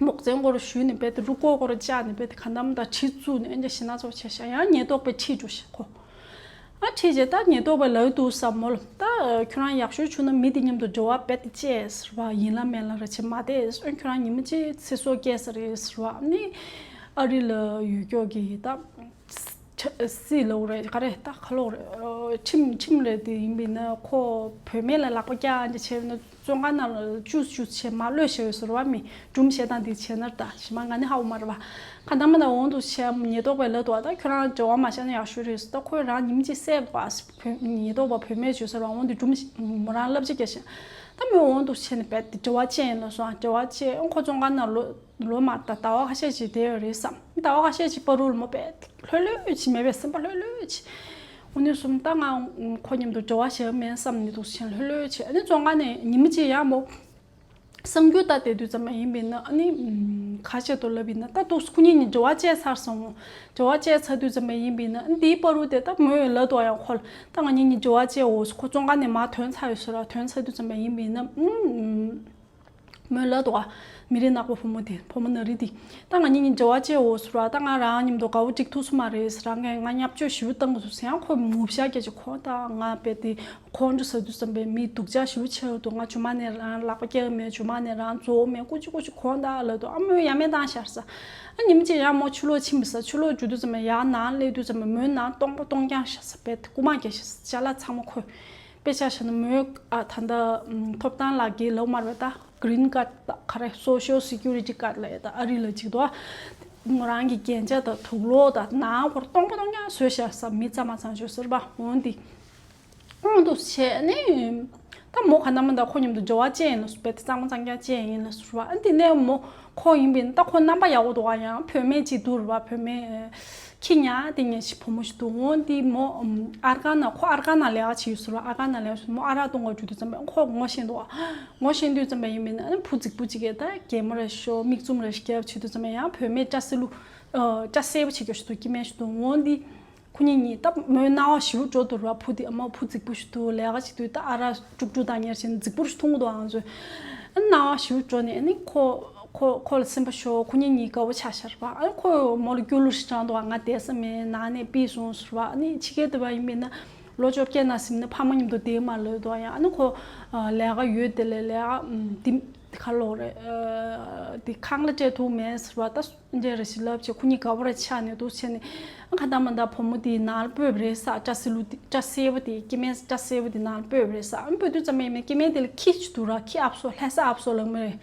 མོག་བཙན་སྐོར་ཞུས་ནས་བེད་དེ་རུ་ཀོ་སྐོར་བཅག་ནས་བེད་དེ་ག་ནམ་ད་གྲི་བཙུགས་ནས་ཨེ་འདྲ་ཞེ་ན་ཚ་བ་བྱས་ཤག་ཡང་ཉེན་རྟོག་པས་ཁྲིད་འགྲོ་ཤག་ཁོ། ཨ་ཁྲིད་རྗེས་ད་ཉེན་རྟོག་པས་ལབ་འདུག་ས་མོ་ལ། ད་ཁྱོད་རང་ཡག་ཤོས་བྱུང་ན་མི་དེ་མཉམ་དུ་འབྲེལ་བ་བེད་དེ་བཅད་ཟེར་བ། ཡིན་ལ་མིན་ལ་ར་བྱེད་མ་བསྡད། ཁྱོད་རང་ཉི་མ་གཅིག་ཚེ་སྲོག་སྐྱེལ་ས་རེད་ཟེར་བ། ནི་ཨ་རི་ལ་ཡོད་སྐྱོ་གི་ད། སྲིད་ལོག་རེད་ག་རེད་ད་ག་ལོག་རེད། ཁྲིམས་ཁྲིམས་རེད་དེ་ཡིན་པས་ན་ཁོ་བུད་མེད་ལ་ལག་པ་བཀྱག་འདི་བྱས་ན་བཙོན་ཁང་ནང་ལ་བཅུག་བཅུག་བྱས་མ་གློད་བྱས་ཡོད་ཟེར་བ། མི་སྒྲུང་བཤད་སྟངས་འདི་བྱས་ན་ད་ཞི་མ་ང་ནི་ཧ་གོ་མ་རེད་བ། ག་ད་མ་ད་འོང་དུ་བྱས་ཉེན་རྟོག་པས་ལབ་འདུག་ད་ཁྱོད་རང་འབྲེལ་བ་མ་བྱས་ན་ཡག་ཤོས་རེད་ཟེར། ད་ཁོས་རང་ཉིན་གཅིག་བསད་པ་ཉེན་རྟོག་པ་བུད་མེད་བྱོས་ཟེར་བ། འོང་དུ་སྒྲུང་མོ་རང་བསླབ་བྱ་རྒྱག་བྱས་ད་མོས་འོང་དུ་བྱས་ནས་བས་དེ་འབྲེལ་བ་བཅད་ཡིན་ལ་སོང་། འབྲེལ་བ་བཅད་ཁོ་བཙོན་ཁང་ནང་ལོ་ལོ་མ་ད་ཟླ་བ་ཁ་ཤས་ཅིག་བསྡད་ཡོད་རེད་བསམ། ཟླ་བ་ཁ་ཤས་ཅིག་བར་དུ་ལ་མོ་བས་ལྷོད་ལྷོད་ཅིག་མེད་པའི་སེམས་པ་ལྷོད་ལྷོད་ཅིག་འོ་ནས་བཟུང་ད་ང་ཁོ་མཉམ་དུ་འབྲེལ་བ་བྱེད་མེད་བསམ་ནས་འདུག་ཕྱིན་ལྷོད་ལྷོད་བྱས། ཨ་ནི་བཙོན་ཁང་ནས་ཉི་མ་གཅིག་ཡང་མོ་གསར་འགྱུར་ལྟ་བསྡད་དུས་ཙམ་པ་ཡིན་པས་ན། ཨ་ནི་ཁ་ཤས་དུ་ལབ་ཡིན་ན་ད་འདུག་ཁོ་གཉིས་གཉིས་འབྲེལ་བ་བཅད་ཚར་སོང་། འབྲེལ་བ་བཅད་ཚར་དུས་ཙམ་པ་ཡིན་པས་ན། ཨ་ནི་དེའི་བར་དུ་དེ་ད་མོས་ལབ་འདུག་ཡང་ཁོ་ལ་ད་ང་གཉིས་གཉིས་འབྲེལ་བ་བཅད་འོ་ཁོ་བཙོན་ཁང་ནས་མར་ཐོན་ཚར་ཡོད་ཟེར་ར། ཐོན་ཚར་དུས་ཙམ་པ་ཡིན་པས་ན། ཨུམ། མོས་ལབ་འདུག་ག་མི་རིགས་ནག་པོ་བུ་མོ་དེ་བུ་མོ་ནག་རིལ་དེ། ད་ང་གཉིས་གཉིས་འབྲེལ་བ་བཅད་འོ་ཟེར་བ། ད་ང་རང་མཉམ་དུ་དགའ་བོ་འགྲིག་ཐུབ་སོང་མ་རེད་ཟེར། རང་གིས་ང་བརྙས་བཅོས་ཞེ་པོ་བཏང་གི་འདུག་ཟེར། ཡང་ཁོས་མུ་བཤད་སྐད་ཆ་ཁོ་ད་ང་དཔེ་དེ་ཁོང་ཁྲོ་ཟ་དུས་ཙམ་པའི་མི་སྡུག་ཅག་ཞེ་པོ་ཆགས་འདུག་ང་ཇོ་མ་ནས་རང་ལག་པ་བཀྱག་མེད། ཇོ་མ་ནས་རང་རྫོགས་མེད། ཀུ་ཅི་ཀུ་ཅི་ཁོང་ད་ལབ་འདུག་ཨ་མོས་ཡ་མེད་བཏང་ཤར་ས། ཨ་ཉིན་གཅིག་ཡང་མོ་ཕྱི་ལོགས་ཕྱིན་པ་ས། ཕྱི་ལོགས་འགྲོ་དུས་ཙམ་པ་ཡང་ནང་སླེབས་དུས་ཙམ་པ་མོའི་ནང་སྟོང་པ་སྟོང་རྐྱང་ཤར་ས། དཔེ་དེ་རྐུ་མ་རྒྱག་ཤར་ས། ཅ་ལག་ཚང་མ་ཁོས། དཔེ་ཆ་བཞག་ན་མོའི་ཨ་ད་ལྟ་ཐོབ་ཐང་ལག་འཁྱེར་ལབ་མ་རེད་པ། ད་གི་རིན་ཀཱཌ་ད་ག་རེ་སོ་ཤལ་སི་ཀུ་རི་ཊི་ཀཱཌ་ལབ་ཡ་ད་ཨ་རི་ལ་ཅིག་འདུག་ཨ། མོ་རང་གི་རྒྱན་ཆ་དང་དུག་ལོག་དང་ནང་ཧོར་སྟོང་པ་སྟོང་རྐྱང་བཟོས་བཞག་ས། མི་གཙང་མ་གཙང་བཟོས་ཟེར་བ་འོང་འདི། འོང་འདུག་བྱས་ནས་ད་མོ་ག་ན་མ་ད་ཁོ་མཉམ་དུ་འབྲེལ་བ་བཅད་ཡིན་ལ་སུ་པས་དེ་གཙང་མ་གཙང་རྐྱང་བཅད་ཡིན་ལ་ཟེར་བ། ཨ་འདི་ནས་མོ་ཁོ་ཡིན་པས་ད་ཁོ་རྣམ་པ་ཡག་པོ་འདུག་ཨ། ཡང་བུད་མེད་ཅིག་འདུག་རེད་བ། བུད་མེད། ཁྱི་ཉག་དེ་ཉག་ཞིག་བུ་མོ་ཞིག་འདུག་འོ་འདི་མོ་ཨམ་ཨར་ཁང་ནང་ཁོ་ཨར་ཁང་ནང་ལས་ཀ་བྱེད་ཡོད་ཟེར་བ། ཨར་ཁང་ནང་ལས་ཀ་བྱེད་མོ་ཨ་རག་བཏུང་ག་འགྲོ་དུས་ཙམ་པ་ཁོ་ངོ་ཤེས་འདུག་ངོ་ཤེས་དུས་ཙམ་པ་ཡིན་མིན་ཨ་ནི་བུ་རྫིག་པོ་ཅིག་གིས་ད་གད་མོ་རེ་ཤོར་མིག་བཙུམ་རེ་ཤོར་བྱེད་དུས་ཙམ་པ་ཡང་བུད་མེད་སྐྲ་སེར་ལུ་སྐྲ་སེར་པོ་བྱེད་རྒྱུ་ཞིག་འདུག་སྐྱེ་དམན་ཞིག་འདུག་འོ་འདི་ཁོ་གཉིས་གཉིས་ད་མོའི་སྣང་བ་ཞེ་པོ་འགྲོ་འདུག་ར། བུ་དེ་ཨ་མ་བུ་རྫིག་པོ་ཞིག་འདུག་ལས་ཀ་བྱེད་དུས་ད་ཨ་རག་ཀྲུག་ཀྲུག་བཏང་ཉེར་བྱས་ནས་རྫིག་པོ་ཞིག་མཐོང་གི་འདུག་ཨང་ཚོས་སྣང་བ་ཞེ་པོ་འགྲོ་ནས་ཨ་ནི་ཁོ། ཁོ་ཁོ་ལ་སེམས་པ་ཤོར། ཁོ་གཉིས་གཉིས་དགའ་པོ་ཆགས་ཤར་བ། ཨ་ཁོས་མོ་ལ་སྐྱོ་གླུ་ཞིག་དྲངས་འདུག་ང་བསྡད་ས་མེད། ནང་ནས་ཕུད་སོང་ཟེར་བ། ཨ་ནི་ཕྱི་རྒྱལ་དུ་བ་ཡིན་པས་ན་ལོ་བཅོ་བརྒྱད་ནང་ཟིན་ན་ཕ་མ་མཉམ་དུ་བསྡད་མ་ལོས་འདུག་ཡང་ཨ་ནི་ཁོ་ལས་ཀ་ཡོད་དེ་ལས་ལས་ཀ་འདི་ཁ་ལོ་རེད། འདི་ཁང་གླ་སྤྲད་ཐུབ་མེད་ཟེར་བ། ད་འདྲེ་རེ་ཞིག་ལབ་བྱས་ཁོ་གཉིས་དགའ་པོ་རེ་ཆགས་ནས་འདུག་བྱས་ནས་ཨ་ཁ་ད་མ་ད་བུ་མོ་དེའི་ནང་ལ་སྤོས་པ་རེད་ས། སྐྲ་སེ་ལུ་དེ་སྐྲ་སེ་བ་དེ་སྐྱེ་དམན་སྐྲ་སེ་བ་དེ་ནང་ལ་སྤོས་པ་རེད་ས། ཨ་སྤོས་དུས་ཙམ་པ་ཡིན་ན་སྐྱེ་དམན་དེ་ལ་ཁྱི་ཞིག་འདུག་ར། ཁྱི་ཨབ་སོ་ལྷ་ས་ཨབ་སོ་ལབ་མ་རེད།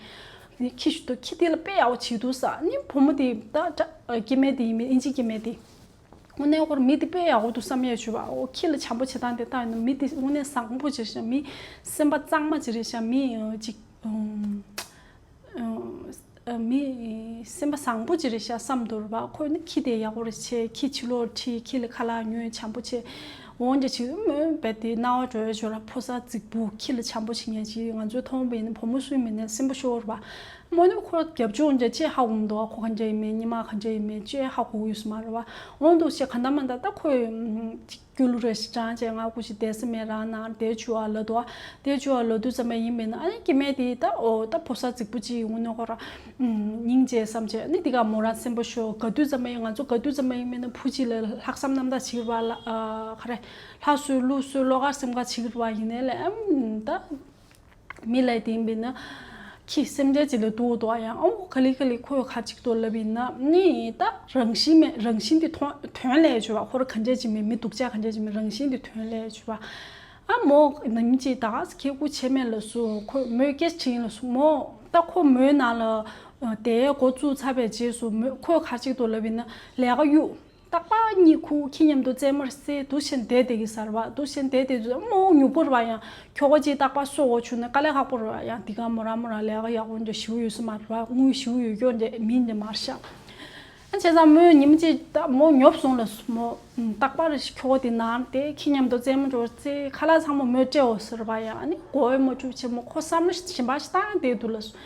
ནི་ཁྱི་ཞིག་འདུག་ཁྱི་དེ་ལ་དཔེ་ཡག་པོ་བྱེད་འདུག་ས། ནི་བུ་མོ་དེ་ད་ད་སྐྱེ་དམན་དེ་ཡིན་མིན་ཨིན་ཇི་སྐྱེ་དམན་དེ། དངོས་གནས་ཁོར་མི་དེ་དཔེ་ཡག་པོ་འདུག་བསམ་ཡས་བྱུས་པ། འོ་ཁྱི་ལ་བྱམས་པོ་བྱེད་སྟངས་དེ་ལྟ་ཡིན་ན་མི་དེ་དངོས་གནས་བཟང་པོ་ཅིག་རེད་ཤག་མི་སེམས་པ་གཙང་མ་ཅིག་རེད་ཤག་མི་ཅིག་མི་སེམས་པ་བཟང་པོ་ཅིག་རེད་ཤག་བསམ་འདུག་ར་བ། ཁོས་ནི་ཁྱི་དེ་ཡག་པོ་རེ་བྱས། ཁྱི་ཕྱི་ལོགས་ཁྲིད། ཁྱི་ལ་ཁ་ལག་ཉོས། བྱམས་པོ་བྱས། འོན་ཀྱང་ཅིག་མོས་རྦད་དེ་སྣང་བ་འགྲོ་ཡ་ཅོ་ར། ཕོ་གསར་རྫིག་པོ་ཁྱི་ལ་བྱམས་པོ་བྱེད་མཁན་ཅིག་ང་ཚོའི་མཐོང་བ་ཡིན་ན་བུ་མོ་སུ་ཡིན་མིན་ནས་སེམས་པ་ཤོར་བ། མོ་ནི་ཁོ་རྒྱབ་ལྗོངས་འདྲ་ཅིག་ཧ་གོ་མི་འདུག་ཁོ་ག་འདྲ་ཡིན་མིན་ཉི་མ་ག་འདྲ་ཡིན་མིན་ཅིག་ཧ་གོ་གི་ཡོད་ས་མ་རེད་བ། འོན་ཏེ་ཞེ་ག་འདྲ་མ་འདྲ་ད་ཁོས་སྐྱོ་གླུ་རེ་ཞིག་དྲངས་བྱས་ང་སྐུ་ཞིག་བསྡད་ས་མེད། རང་ནང་བསྡད་བཅུག་ཨ་ལབ་འདུག་བསྡད་བཅུག་ཨ་ལབ་དུས་ཙམ་པ་ཡིན་མིན་ཨ་ནི་སྐྱེ་དམན་དེ་ད་འོ་ད་ཕོ་གསར་རྫིག་པོ་ཅིག་ཡིན་ནོ་ཁོ་ར་སྙིང་རྗེ་བསམ་བྱས། ཨ་ནི་དེ་ག་མོ་རང་སེམས་པ་ཤོར། ག་དུས་ཙམ་པ་ཡིན་ང་ཚོ་ག་དུས་ཙམ་པ་ཡིན་མིན་ན་བུ་གཅིག་ལ་ལྷག་བསམ་རྣམ་དག་བྱེད་ཀྱི་རེད་བ། ལ་ཨ་ག་རེ་ལྷ་གསོལ་ཀླུ་གསོལ་བློ་དཀར་སེམས་དཀར་བྱེད་ཀྱི་རེད་བ། ཡིན་ནའི་ལས་ཨམ་ད། མི་ལ་དེ་ཡིན་པས་ན། ཁྱི་སེམས་ཅན་ཅིག་ལ་འདུག་འདུག་ཡང་ཨོ་ག་ལེ་ག་ལེ་ཁོས་ག་ཅིག་ཏུ་ལབ་ཡིན་ན་ནི་ད་རང་བཞིན་མེད་རང་བཞིན་དེ་ཐོན་ཐོན་ལས་བྱུང་བ། ཁོ་ར་ག་འདྲས་ཅིག་མེད་མི་སྡུག་ཅག་ག་འདྲས་ཅིག་མེད་རང་བཞིན་དེ་ཐོན་ལས་བྱུང་བ། ཨ་མོ་ནམ་ཅིག་ད་ཁྱེད་སྐུ་ཆེ་མེད་ལ་སུ་ཁོ་མོས་སྐད་ཆ་དྲིས་ལ་སུ་མོ་ད་ཁོ་མོའི་ནང་ལ་དེ་འགོ་བཙུགས་ཚར་བའི་རྗེས་སུ་མོ་ཁོས་ག་ཅིག་ཏུ་ལབ་ཡིན་ན་ལས་ཀ་གཡུག་རྟག་པར་གཉིད་ཁུག་ཁྱི་མཉམ་དུ་རྩེད་མོར་རྩེ་འདུག་བྱས་བསྡད་བསྡད་ཀྱི་ཟེར་བ། འདུག་བྱས་བསྡད་བསྡད་དུས་མོ་མྱུ་གུ་རེད་བ། ཡང་ཁྱོ་ག་ཅིག་རྟག་པར་གསོ་དགོས་བྱུང་ན་དཀའ་ལས་ཁག་པོ་རེད་བ། ཡང་འདི་ག་མོ་རང་མོ་རང་ལས་ཀ་ཡག་པོ་འདྲ་ཞེ་པོ་ཡོད་ས་མ་རེད་བ། དངུལ་ཞེ་པོ་ཡོད་རྒྱུ་འདྲ་མིན་འདྲ་མ་རེད་ཤག་ཨ་བྱས་ཙང་མོས་ཉིན་གཅིག་ད་མོ་ཉོབ་སོང་ལ་སུ་མོ་རྟག་པར་ཁྱོ་ག་དེ་ནང་དེ་ཁྱི་མཉམ་དུ་རྩེད་མོ་འགྲོ་རྩེ་ཁ་ལག་ཚང་མ་མོས་སྤྲད་འོ་ཟེར་བ། ཡང་ཨ་ནི་དགོས་མོ་བཅུག་བྱས་མོ་ཁོ་བསམ་བློ་གཞན་པ་ཞིག་བཏང་བསྡད་འདུག་ལ་སུ།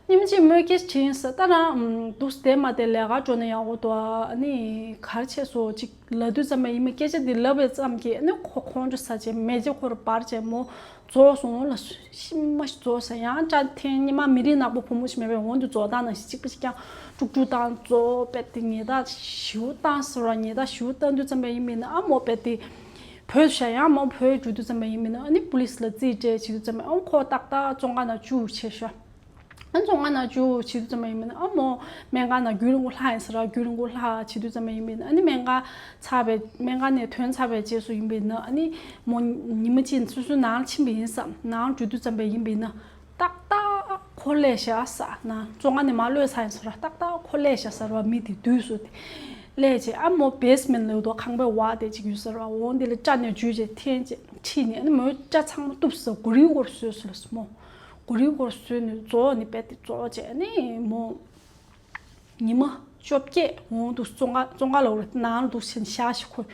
ཉིན་གཅིག་མོས་སྐད་ཆ་དྲིས་ས་ད་རང་འདུག་བསྡད་མ་བསྡད་ལས་ཀ་འགྲོ་ན་ཡག་པོ་འདུག་ཨ་ནི་ག་རེ་བྱས་སོ་ཅིག་ལབ་དུས་ཙམ་པ་ཡིན་མིན་སྐད་ཆ་འདི་ལབ་པའི་ཙམ་གྱིས་ཨ་ནི་ཁོ་ཁོང་ཁྲོ་ཟ་བྱས་མེ་ལྕེ་ཁོ་རུ་འབར་བྱས་མོ་རྫོགས་སོང་ལ་ཤི་མ་ཤི་རྫོགས་ས། ཡང་སྐྲ་འཐེན་ཉི་མ་མི་རིགས་ནག་པོ་བུ་མོ་ཞིག་མེད་པའི་འོང་དུ་རྫོགས་སྟངས་ནང་བཞིན་གཅིག་པ་ཞིག་ཀྱང་དཀྲུག་དཀྲུག་བཏང་རྫོགས་པས་དེ་ཉེས་དག་ཞེ་པོ་བཏང་ཟེར་བ། ཉེས་དག་ཞེ་པོ་བཏང་དུས་ཙམ་པ་ཡིན་མིན་ཨ་མོ་པས་དེ་བོད་ཤ་ཡང་མོ་བོད་འགྲོ་དུས་ཙམ་པ་ཡིན་མིན་ཨ་ནི་པུ་ལིས་ལ་རྩིས་སྤྲད་བྱེད་དུས་ཙམ་པ་ཨ་ཁོ་ཏག་ཏག་བཙོན་ཁང་ནང་བཅུག་བྱས་ཤག་ཨ་བཙོན་ཁང་ནང་བཅུག་བྱེད་དུས་ཙམ་པ་ཡིན་མིན་ཨ་མོ་སྨན་ཁང་ནང་རྒྱུན་རིང་པོ་ལྷག་ཡིན་ཟེར་ར། རྒྱུན་རིང་པོ་ལྷག་བྱེད་དུས་ཙམ་པ་ཡིན་མིན་ཨ་ནི་སྨན་ཁང་ཚར་བའི་སྨན་ཁང་ནས་ཐོན་ཚར་བའི་རྗེས་སུ་ཡིན་པས་ན་ཨ་ནི་མོ་ཉི་མ་གཅིག་སོ་སོའི་ནང་ལ་ཕྱིན་པ་ཡིན་བསམ། ནང་འགྲོ་དུས་ཙམ་པ་ཡིན་པས་ན་ཏག་ཏག་ཁོ་སླེབས་ཤག་ཟེར་ན་བཙོན་ཁང་ནས་མར་གློད་ཚར་ཡིན་ཟེར་ར། ཏག་ཏག་ཁོ་སླེབས་ཤག་ཟེར་བ། མི་དེ་བསྡུས་སོ་དེ་སླེབས་བྱས་ཨ་མོ་བེ་སི་མེན་ཊི་ལ་འདུག་ཁང་པའི་བ་དེ་ཅིག་ཡོད་ཟེར་བ། འོང་དེ་ལ་སྐྲ་ནས་འཇུས་བྱས་འཐེན་བྱས་ཁྲིད་ནས་ཨ་ནི་མོའི་སྐྲ་ཚང་མ་གཏུབ་ཟེར། གོ་རིའི་སྐོར་བཟོས་ཟེར་ལ་སོ་མོ། གོ་རིའི་སྐོར་བཟོས་ནས་རྫོགས་ནས་པས་དེ་རྫོགས་བྱས་ཨ་ནི་མོ་ཉི་མ་བཅོ་བརྒྱད་འོང་དུ་བཙོན་ཁང་བཙོན་ཁང་ལ་འོར་ནང་ལ་འདུག་ཕྱིན་ཤག་ཤི་ཁོ།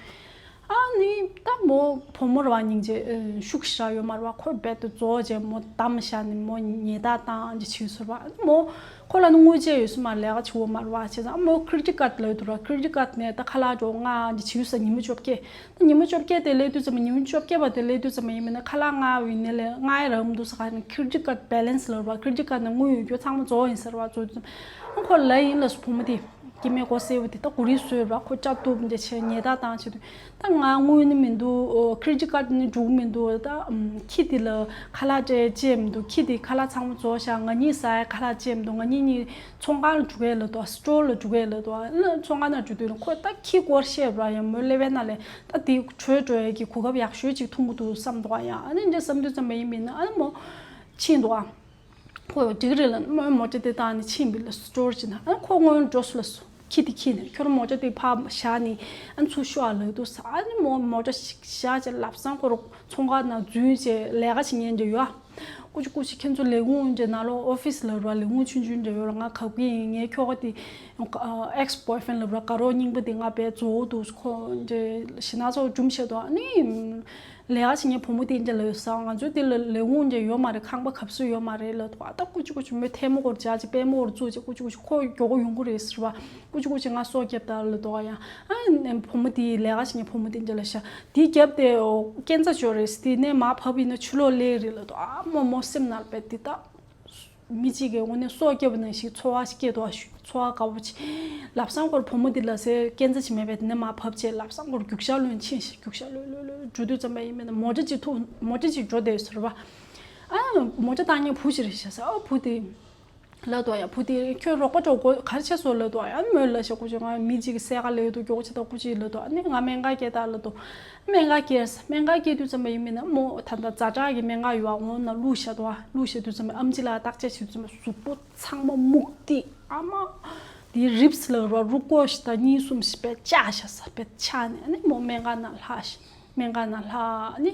ཨ་ནི་ད་མོ་བུ་མོ་ར་བ་སྙིང་རྗེ་ཤུགས་ཤ་ཡོད་མ་ར་བ། ཁོ་རྦད་དེ་རྫོགས་བྱས་མོ་བསྡམས་བཞག་ནས་མོ་ཉེས་དག་བཏང་ཅི་བྱས་ཟེར་བ། ཨ་ནི་མོ་ཁོ་ལ་ནི་དངུལ་ཆད་ཡོད་ས་མ་རེད། ལས་ཀ་བྱེད་དགོས་མ་རེད་བ། བྱས་ཙང་ཨ་མོ་ཁི་རེ་ཌིཊ་ཀཱཌ་ལབ་འདུག་ར། ཁི་རེ་ཌིཊ་ཀཱཌ་ནས་ད་ཁ་ལག་འགྲོ་མངགས་ཅི་བྱས་ས་ཉི་མ་བཅོ་བརྒྱད། ད་ཉི་མ་བཅོ་བརྒྱད་དེ་སླེབས་དུས་ཙམ་པ་ཉི་མ་བཅོ་བརྒྱད་པ་དེ་སླེབས་དུས་ཙམ་པ་ཡིན་མིན་ན་ཁ་ལག་མངགས་པའི་ནས་ལས་མངགས་ཡ་རག་མི་འདུག་ཟེར་ག་ནས་ཁི་རེ་ཌིཊ་ཀཱཌ་བེ་ལེན་སི་ལབ་ར། ཁི་རེ་ཌིཊ་ཀཱཌ་ནང་དངུལ་ཡོད་རྒྱུ་ཚང་མ་རྫོགས་ཡིན་ཟེར་བ། རྫོགས་དུས་ཙམ་པ་ཁོ་ལབ་ཡིན་ལ་སུ་བུ་མོ་དེ་སྐྱེ་དམན་མགོ་སེར་པོ་དེ་ད་གོ་རིལ་བཟོས་ར། ཁོ་སྐྲ་གཏུབ་འདི་བྱས་ཉེས་དག་བཏང་བྱེད་དུས་ད་ང་དངུལ་ནི་མི་འདུག་ཁི་རེ་ཌིཊ་ཀཱཌ་ནི་འགྲུབ་མི་འདུག་ད་ཁྱི་དེ་ལ་ཁ་ལག་སྤྲད་ཅེས་མི་འདུག་ཁྱི་དེ་ཁ་ལག་ཚང་མ་རྫོགས་ཤག་ང་གཉིས་ཟ་ཡ་ཁ་ལག་ཅེས་མི་འདུག་ང་གཉིས་གཉིས་ཚོང་ཁང་ལ་འགྲོ་གས་ལ་དོ། སི་ཊོར་ལ་འགྲོ་གས་ལ་དོ། ཚོང་ཁང་ནང་འགྲོ་དུས་ཁོ་ད་ཁྱི་སྐོར་བཤད་པ་ཡང་མོ་ལེ་བའི་ནང་ལས་ད་དེ་བྲོས་འགྲོ་ཡས་ཀྱི་གོ་སྐབས་ཡག་ཤོས་ཅིག་མཐོང་གི་འདུག་བསམ་འདུག་ཡང་ཨ་ནི་འདྲ་བསམ་དུས་ཙམ་པ་ཡིན་མིན་ན་ཨ་ནི་མོ་ཕྱིན་འདུག་ཁོ་འགྲིག་རེད་ལ་མོ་མོ་ཊ་དེ་བཏང་ནས་ཕྱིན་པ་ལ་སི་ཊོར་ཅིག་ནང་ཨ་ནི་ཁོ་སྔོན་འགྲོ་སོང་ལ་སོང་ ཁྱི་དེ་ཁྱི་ནས་ཁྱོད་རང་མོ་ཊ་དེ་ཕར་བཞག་ནས་ཨ་ནི་ཚུར་ཤོག་ཨ་ལབ་འདུག་ཟེར། ཨ་ནི་མོ་མོ་ཊ་ཞིག་བཞག་བྱས་ལབ་སང་ཁོ་རང་ཚོང་ཁང་ནང་འཛུལ་བྱས་ལས་ཀ་བྱེད་མཁན་འདྲ་ཡོད་ཨ། ཀུ་ཅི་ཀུ་ཅི་ཁྱེད་ཚོ་ལས་ཁུངས་འདྲ་ནང་ལོགས་ཨོ་ཕི་སི་ལབ་ར་ལས་ཁུངས་ཆུང་ཆུང་འདྲ་ཡོད་ར། ང་གབ་ཀྱི་ཡིན། ངའི་ཁྱོ་ག་དེ་ཨེག་སི་བོའི་ཕི་རེན་ལབ་ར་དགའ་རོགས་རྙིང་པ་དེ་ང་བས་རྫོགས་འདུག་ཁོ་འདྲ་ཞེ་ན་ཚོ་སྒྲུང་བཤད་འདུག་ཨ་ནི། ལས་ཀ་བྱེད་མཁན་བུ་མོ་དེ་འདྲ་ལབ་ཡོད་ས། ང་ཚོའི་དེ་ལ་ལས་ཁུངས་འདྲ་ཡོད་མ་རེད། ཁང་པ་གབ་སྲོལ་ཡོད་མ་རེད་ལབ་འདུག་ཨ་ད་ཀུ་ཅི་ཀུ་ཅི་མོས་ཐལ་མོ་སྐོར་སྦྱར་ཅིག་པད་མོ་སྐོར་བཙུགས་ཅིག་ཀུ་ཅི་ཀུ་ཅི་ཁོ་མགྱོགས་པོ་ཡོང་གི་རེད་ཟེར་བ། ཀུ་ཅི་ཀུ་ཅི་ང་སོ་བརྒྱབ་ད་ལབ་འདུག་ཡང་ཨ་བུ་མོ་དེ་ལས་ཀ་བྱེད་མཁན་བུ་མོ་དེ་འདྲ་ལབ་ཤག་དེ་བརྒྱབ་དེ་སྐས་འཛེག་ཅོ་རེད། དེ་ནས་མར་བབས་ཡིན་ན་ཆུ་ལོག་སླེབས་རེད་ལབ་འདུག་ཨ་མོ་མོ་སེམས་ནང་བས་དེ་ད། མི་གཅིག་གིས་དངོས་གནས་སྲོག་སྐྱོབ་ནང་བཞིན་འཚོ་བ་སྐྱེལ་འདུག་ཨ། ཚོར་བ་དགའ་པོ་ཆེ། ལབ་སང་ཁོར་བུ་མོ་འདི་ལ་ཟེར་སྐས་འཛེག་ཅིག་མེད་པས་དེ་ནས་མར་བབས་བྱས་ལབ་སང་ཁོར་རྒྱུག་ཤར་ལོན་ཕྱིན་ཞིག་རྒྱུག་ཤར་ལོས་ལོས་ལོས་འགྲོ་དུས་ཙམ་པ་ཡིན་མིན་ན་མོ་ཊ་ཅིག་ཐུག་མོ་ཊ་ཅིག་འགྲོ་བསྡད་ཟེར་བ། ཨ་མོ་ཊ་བཏང་མཁན་བུ་ཞིག་རེད་ཤག་ཟེར། ཨ་བུ་དེ་ལབ་འདུག་ཡ། བུ་དེ་ཁྱོད་རོགས་པ་འགྲོ་དགོས་ག་རེ་བྱས་སོང་ལབ་འདུག་ཡ། ཨ་མོས་ལབ་ཤག་ཀུ་ཅི་ང་མི་གཅིག་གིས་གསལ་ཁ་ལབ་འདུག་མགྱོགས་པོ་བྱེད་དང་ཀུ་ཅི་ལབ་འདུག་ཨ་ནི་ང་སྨན་ཁང་སྐྱེལ་དང་ལབ་འདུག་སྨན་ཁང་སྐྱེལ་ས། སྨན་ཁང་སྐྱེལ་དུས་ཙམ་པ་ཡིན་མིན་ན་མོ་ད་ལྟ་ཛ་དྲག་གི་སྨན་ཁང་ཡོད་ཨ། འོ་ན་བླུགས་བཞག་འདུག་ཨ། བླུགས་བཞག་དུས་ཙམ་པ་ཨམ་ཆི་ལགས་བརྟག་དཔྱད་བྱེད་དུས་ཙམ་པ་གཟུགས་པོ་ཚང་མ་སྨུག་ཏིག་ཨ་མ། དེའི་རིབས་ལ་ར་རུ་ཀོ་ཞིག་དང་གཉིས་གསུམ་ཞིག་པས་བཅག་བཞག་ས་པས་ཆག་ནས་ཨ་ནི་མོ་སྨན་ཁང་ནང་ལྷག་ཤག་སྨན་ཁང་ནང་ལྷག་ཨ་ནི།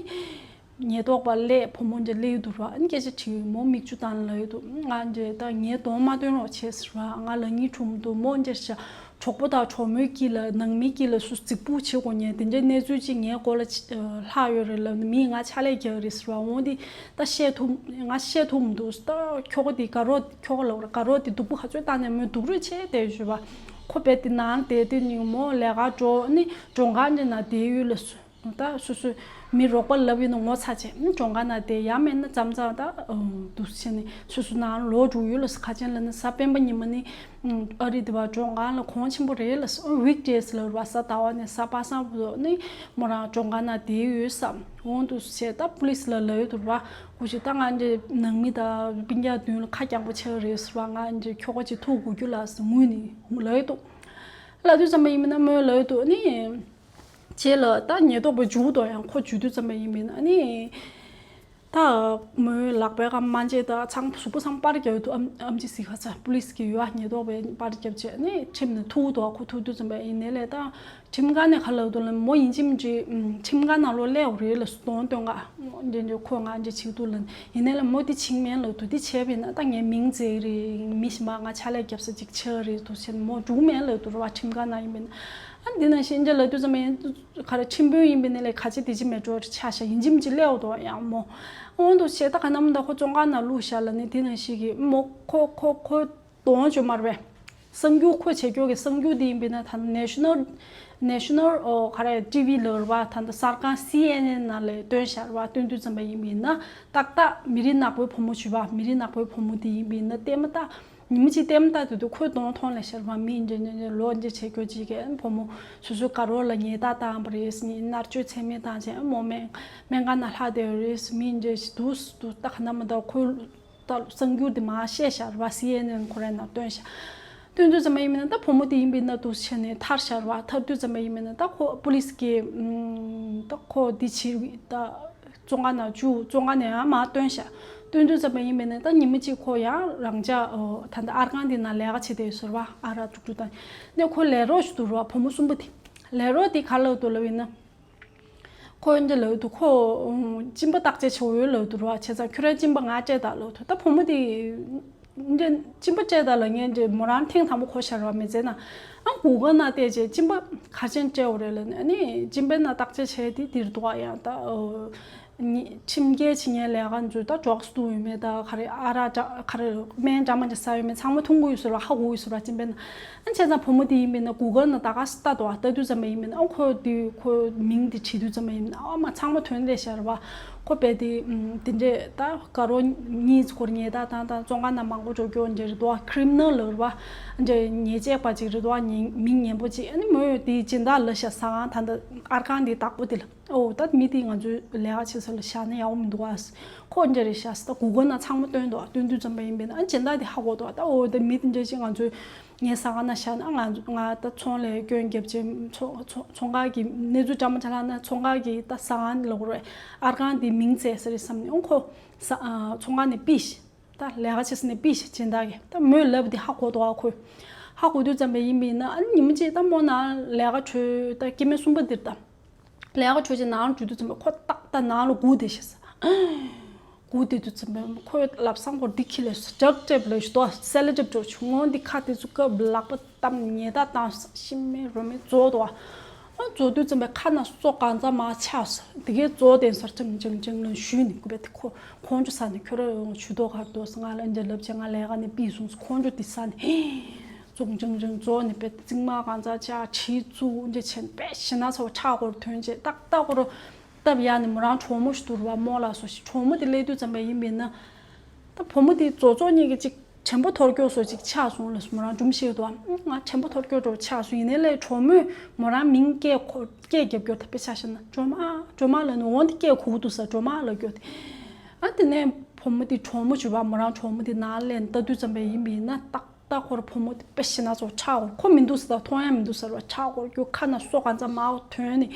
ཉེན་རྟོག་པ་སླེབས་བུ་མོ་འདྲ་སླེབས་འདུག་ར། ཨ་ནི་སྐད་ཆ་དྲིས། མོ་མིག་ཆུ་བཏང་ལབ་འདུག་ང་འདྲ་ད་ངའི་གདོང་མ་སྟོན་རོགས་བྱས་ཟེར་བ། ང་ལབ་ངའི་གྲུམ་འདུག་མོ་འདྲ་ཤ། གྲོགས་པོ་དང་གྲོགས་མོའི་དཀྱིལ་ལ་ནང་མིའི་དཀྱིལ་ལ་སུ་རྫིག་པོ་བྱེད་དགོས་ཉེན་དེ་འདྲའི་གནས་ཚུལ་ཅིག་ངའི་མགོ་ལ་ལྷག་ཡོད་རེད་ལབ་ནས་མིས་ང་ཕྱག་ལས་རྒྱག་རེད་ཟེར་བ། འོང་དེ་ད་བཤད་ཐུབ་ང་བཤད་ཐུབ་མི་འདུག་ད་ཁྱོ་ག་དེ་དགའ་རོགས་ཁྱོ་ག་ལབ་ར་དགའ་རོགས་དེ་སྡུག་པོ་ག་ཚོད་བཏང་ནས་མོས་སྡུག་རུས་ཆེ་བསྡད་ཞུ་བ། ཁོ་བས་དེ་ནང་བསྡད་དུས་ནི་མོ་ལས་ཀ་འགྲོ་ནི་མགྲོན་ཁང་འདྲ་ནང་བསྡད་ཡོད་ལ་སུ། ད་སོ་སོས་མི་རོགས་པ་ལབ་ཡོད་ན་ངོ་ཚ་བྱས་མགྲོན་ཁང་ནང་བསྡད་ཡ་མེད་ན་མཚམས་མཚམས་ད་འདུག་བྱས་ནས་སོ་སོ་ནང་ལོག་འགྲོ་ཡོད་ལ་ཁ་ཆེན་ལ་ནི་གཟའ་སྤེན་པ་ཉི་མ་ནི་ཨ་རི་དེ་བ་མགྲོན་ཁང་ལ་གོང་ཆེན་པོ་རེད་ལ་ཝིག་ཌེ་ལ་ར་གཟའ་ཟླ་བ་ནས་གཟའ་པ་སངས་བར་ནི་མོ་རང་མགྲོན་ཁང་ནང་བསྡད་ཡོད་བསམ་འོང་འདུག་བྱས་ད་པུ་ལིས་ལ་ལབ་ཡོད་འདུག་ར། ཁོ་ཞིག་ད་ང་འདྲའི་ནང་མི་དང་སྤུན་ཀྱག་མདུན་ལ་ཁ་རྐྱང་པོ་ཆགས་རེད་ཟེར་བ། ང་འདྲའི་ཁྱོ་ག་ཅིག་ཐུག་དགོས་རྒྱུ་ལ་ཟེར་ངུས་ནས་ལབ་ཡོད་འདུག་ལབ་དུས་ཙམ་པ་ཡིན་མིན་ན་མོས་ལབ་ཡོད་འདུག་ནི། རྗེས་ལ་ད་ཉེན་རྟོག་པ་འཇུག་དོ་ཡང་ཁོ་འཇུག་དུས་ཙམ་པ་ཡིན་མིན་ཨ་ནི། ད་མོའི་ལག་པའི་ཀ་མ་འཇེ་ད་ཚང་གཟུགས་པོ་ཚང་པར་རྒྱབ་ཏུ་ཨམ་ཨམ་ཅི་སི་ཁ་ཚ་པུ་ལིས་ཀྱི་ཡོད་ཨ། ཉེན་རྟོག་པས་པར་རྒྱབ་བྱས་ནས་ཁྲིམས་ནས་ཐུག་དོ་ཁོ་ཐུག་དུས་ཙམ་པ་ཡིན་ནའི་ལས་ད་ཁྲིམས་ཁང་ནས་ཁ་ལབ་དུ་ལ་མོ་ཡིན་གཅིག་མིན་གཅིག་ཁྲིམས་ཁང་ནང་ལོགས་སླེབས་རེད་ལ་སུ་གདོང་སྟོན་ག་འདྲེ་འདྲེ་ཁོ་ང་འདྲེ་བྱེད་དུ་ལ་ཡིན་ནའི་ལ་མོ་དེ་བྱིང་མེན་ལབ་དུ་དེ་བྱས་པས་ན་ད་ངའི་མིང་བརྗེ་རེད་མི་ཞིག་མ་ང་ཕྱག་ལས་རྒྱབ་ས་ཅིག་ཆགས་རེད་དུ་བྱས་ནས་མོ་འཇུག་མེན་ལབ་དུ་ར་བ་ཁྲིམས་ཁང་ནང་ཡིན་པས་ན། ཨ་འདི་ནང་བཞིན་འདྲ་ལབ་དུས་ཙམ་པ་ཡིན། ག་རེ་ཁྲིམས་དཔོན་ཡིན་པའི་ནི་ལས་ག་ཅི་དེ་ཅི་མེད་འགྲོ་ཆ་ཤ་ཡིན་གཅིག་མིན་གཅིག་སླེབས་འདུག་ཡང་མོ། འོང་དུ་བྱས་ད་ག་ནམ་ད་ཁོ་བཙོན་ཁང་ནང་བླུགས་ཤག་ལ་ནི་དེ་ནང་ཞིག་གི་མོ་ཁོ་ཁོ་ཁོ་གདོང་བཅོས་མར་བས། གསར་འགྱུར་ཁོ་བྱེད་སྐྱོ་གི་གསར་འགྱུར་དེ་ཡིན་པས་ན་ད་ནེ་ཤ་ནལ་ནེ་ཤ་ནལ་ཨོ་ག་རེ་ཊི་ཝི་ལ་ར་བ་ད་ད་གསར་ཁང་སི་ཨེན་ཨེན་ནང་ལས་སྟོན་ཤག་ར་བ་སྟོན་དུས་ཙམ་པ་ཡིན་པས་ན་ཏག་ཏག་མི་རིགས་ནག་པོའི་བུ་མོ་བྱུས་པ་མི་རིགས་ནག་པོའི་བུ་མོ་དེ་ཡིན་པས་ན་ལྟད་མོ་ལྟ། ཉི་མ་གཅིག་ལྟད་མོ་ལྟ་དུས་དུས་ཁོའི་གདོང་མཐོང་ལ་ཤར་བ་མི་འདྲེ་འདྲེ་འདྲེ་ལོ་འདྲེ་བྱེད་སྐྱོ་གཅིག་གིས་བུ་མོ་སོ་སོའི་དགའ་རོགས་ལ་ཉེས་རྡུང་བཏང་བ་རེད་ཟེར་ནས་མནར་གཅོད་ཚད་མེད་བཏང་བྱས་མོ་སྨན་སྨན་ཁང་ནང་ལྷག་བསྡད་ཡོད་རེད་ཟེར་མི་འདྲེ་ཞིག་འདུག་འདུག་ད་ག་ན་མ་ད་ཁོའི་ད་གསར་འགྱུར་དེ་མར་བཤད་ཤག་ར་བ་སི་ཨེན་ཨེན་ཁོ་རའི་ནང་བཏོན་ཤག་བཏོན་དུས་ཙམ་པ་ཡིན་མིན་ན་ད་བུ་མོ་དེ་ཡིན་པའི་ན་འདུག་བྱས་ནས་ཐར་ཤག་ར་བ་ཐར་དུས་ཙམ་པ་ཡིན་མིན་ན་ད་ཁོ་པུ་ལིས་ཀྱིས་ད་ཁོ་འདི་བྱེད་ད། བཙོན་ཁང་ནང་བཅུག་བཙོན་ཁང་ནས་ཡང་མར་བཏོན་ཤག་བཏོན་དུས་ཙམ་པ་ཡིན་པས་ན་ད་ཉི་མ་གཅིག་ཁོ་ཡང་རང་ཅག་ད་ལྟ་ཨར་ཁང་འདི་ནང་ལས་ཀ་བྱེད་བསྡད་ཡོད་ཟེར་བ། ཨ་རག་དཀྲུག་དཀྲུག་བཏང་ནས་ཁོ་ལས་རོགས་ཤིག་འདུག་ར་བ་བུ་མོ་གསུམ་པོ་དེ། ལས་རོགས་དེ་ག་ལབ་འདུག་ལབ་ཡིན་ན། ཁོ་འདི་ལབ་འདུག་ཁོ་གཅིན་པ་བརྟག་དཔྱད་བྱེད་འོས་ལབ་འདུག་ར་བ་བྱས་ཙང་ཁྱོད་རང་གཅིན་པ་ང་སྤྲད་དང་ལབ་འདུག་ད་བུ་མོ་དེ། འདི་གཅིན་པ་སྤྲད་དང་ལབ་མཁན་འདི་མོ་རང་ཐེངས་དང་པོ་གོ་ཤར་བ་མི་ཚེ་ན། ཨ་གུ་གལ་ནང་བལྟས་རྗེས་གཅིན་པ་ག་ཅན་སྤྲད་འོ་རེད་ལབ་ནས་ཨ་ནི་གཅིན་པའི་ནང་བརྟག་དཔྱད་བྱས་དེ་འདིར་འདུག་ཨ་ཡང་ད་ཁྲིམས་འགལ་བྱེད་མཁན་ལས་ཀ་ཚོས་ད་ཌྲག་སི་བཏུང་ཡོད་མེད་ད་ག་རེ་ཨ་རག་ག་རེ་སྨན་འདྲ་མི་འདྲ་ཟ་ཡོད་མེད་ཚང་མ་མཐོང་གི་ཡོད་ཟེར་བ་ཧ་གོ་གི་ཡོད་ཟེར་བ་གཅིན་པའི་ནང་ཨ་བྱས་ཙང་བུ་མོ་དེ་ཡིན་པས་ན་གུ་གལ་ནང་ད་ག་སེ་ལྟ་འདུག་ཨ་ལྟ་དུས་ཙམ་པ་ཡིན་པས་ན་ཨ་ཁོ་དེ་ཁོ་མིང་དེ་བྲིས་དུས་ཙམ་པ་ཡིན་ན་ཨ་མ་ཚང་མ་ཐོན་ལས་ཤར་བ། ཁོ་པས་དེ་དེ་འདྲས་ད་དགའ་རོགས་གཉིས་སྐོར་ཉེས་རྡུང་བཏང་བཏང་བཙོན་ཁང་ནང་མང་པོ་འགྲོ་སྐྱོ་འདྲ་རེད་འདུག་ཨ། ཁི་རི་མི་ནལ་ལབ་རེད་བ། འདྲ་ཉེས་ཆད་པ་ཅིག་རེད་འདུག་ཨ། ཉེ་མི་ངན་པོ་ཅིག་ཨ་ནི་མོས་དེ་སྦྱིན་བདག་ལ་ཤ་ཟ་ཁང་ད་ལྟ་ཨར་ཁང་དེ་བདག་པོ་དེ་ལ་ཨོ་ད་མི་དེ་ང་ཚོའི་ལས་ཀ་བྱེད་ས་ལ་བཞག་ན་ཡག་པོ་མི་འདུག་ཨ། ཁོ་འདྲ་རེད་ཤག་ཟེར་ད་གུ་གལ་ནང་ཚང་མ་བཏོན་འདུག་ཨ། བཏོན་དུས་ཙམ་པ་ཡིན་པས་ན་ཨ་སྦྱིན་བདག་དེ་ཧ་གོ་འདུག་ཨ། ད་ཨོ་ད་མི་དེ་འདྲ་ཅིག་ང་ཚོའི། ངའི་ཟ་ཁང་ནང་བཞག་ན་ང་ང་ད་ཚོང་ལས་སྐྱོན་བརྒྱབ་ཅིང་ཚོང་ཚོང་ཚོང་ཁང་གི་གནས་ཚུལ་འདྲ་མི་འདྲ་ལྷག་ན་ཚོང་ཁང་གི་ད་ཟ་ཁང་ལོག་རེད་ཨར་ཁང་དེ་མིང་བརྩད་ས་རེད་བསམ་ནས་ཨོ་ཁོ་ཟ་ཚོང་ཁང་ནས་ཕུད་ཤག་ད་ལས་ཀ་བྱེད་ས་ནས་ཕུད་ཤག་སྦྱིན་བདག་གིས་ད་མོས་ལབ་དེ་ཧ་གོ་འདུག་ཨ། ཁོས་ ཧ་གོ་དུས་ཙམ་པ་ཡིན་པ་ཡིན་ན། ཨ་ནི་ཉི་མ་གཅིག་ད་མོ་ནང་ལས་ཀ་བྱོས། ད་སྐྱེ་དམན་གསུམ་པ་འདིར་ད་ལས་ཀ་བྱོས་བྱས་ནང་ལ་འགྲོ་དུས་ཙམ་པ་ཁོ་ཏག་ཏག་ནང་ལ་སྒུག་བསྡད་ཤག་ཟེར། སྒུག་བསྡད་དུས་ཙམ་པ་ཁོས་ལབ་སང་ཁོ་འདི་ཁྱི་ལས་སུ་ཌག་ཊེབ་ལས་ཞུ་དོ། སེ་ལོ་ཊེབ་འགྲོ་བྱུང་ངོ་། འདི་ཁ་དེ་ཚོ་སྐབས་ལག་པ་བཏབ། ཉལ་ཐ་བཏང་། ཤི་མེ་རོ་མེ་རྫོགས་འདུག་ཨ་རྫོགས་དུས་ཙམ་པ་ཁ་ན་སོ་གང་ཙམ་མར་ཆགས་སོང་། དེ་གའི་རྫོགས་དེ་སར་ཅང་ཅང་ཅང་ལ་ཞུས་ནས་སྐུ་པས་དེ་ཁོ་ཁོང་ཚོ་ས་ནས་ཁྱོད་རང་ཡོང་ཞུ་དོ་གར་དོ་ང་ལ་འདྲ་ལབ་བྱས་ང་ལས་ཀ་ནས་ཕུད་སོང་། ཁོང་ཚོ་དེ་ས་ནས་ཙུག་ཅང་ཅང་རྫོགས་ནས་པས་རྩིག་མ་གང་ཙམ་ཆགས་གྲི་བཙུགས་འདྲ་བྱས་ནས་པས་ཞེ་ན་ཚ་བ་ཁྲག་སྐོར་ཐོན་བྱས་ཏག་ཏག་སྐོར་སྟབས་ཡག་ནས་མོ་རང་གྲོགས་མོ་ཞིག་འདུག་ར་བ། མོ་ལ་སོ་ཞིག་གྲོགས་མོ་དེ་སླེབས་དུས་ཙམ་པ་ཡིན་པས་ན། ད་བུ་མོ་དེ་ཙོག་ཙོག་གཉིས་ཀྱི་ཅིག་དྲན་པ་འཐོར་སྐྱོ་སོ་ཅིག་ཆགས་སོང་ལ་སོ། མོ་རང་སྒྲུང་བཤད་འདུག་ཨ་ང་དྲན་པ་འཐོར་སྐྱོ་འདྲ་ཆགས་སོང་། ཡིན་ནའི་ལས་གྲོགས་མོས་མོ་རང་མིང་སྐད་ཁོ་སྐད་རྒྱབ་སྐྱོར་ད་དཔེ་ཆ་བཞག་ན་སྒྲོལ་མ་སྒྲོལ་མ་ལབ་ནས། འོ་འདི་སྐད་གོ་གི་འདུག་ས། སྒྲོལ་མ་ལབ་སྐྱོར་དེ། ཨ་དེ་ནས་བུ་མོ་དེ་གྲོགས་མོ་བྱུང་བ། མོ་རང་གྲོགས་མོ་དེ་ནང་ལ་ལྟ་དུས་ཙམ་པ་ཡིན་པ་ཡིན་ན་ཏག་ཏག་ཁོ་ར་བུ་མོ་དེ་དཔེ་ཞེ་ན་ཚ་བ་ཁྲག་སྐོར། ཁོ་མི་འདུག་ས། མཐོང་ཡ་མི་འདུག་ས་ར། ཁྲག་སྐོར་སྐྱོ། ཁ་ན་སོ་གང་ཙམ་མར་ཐོན་ནས་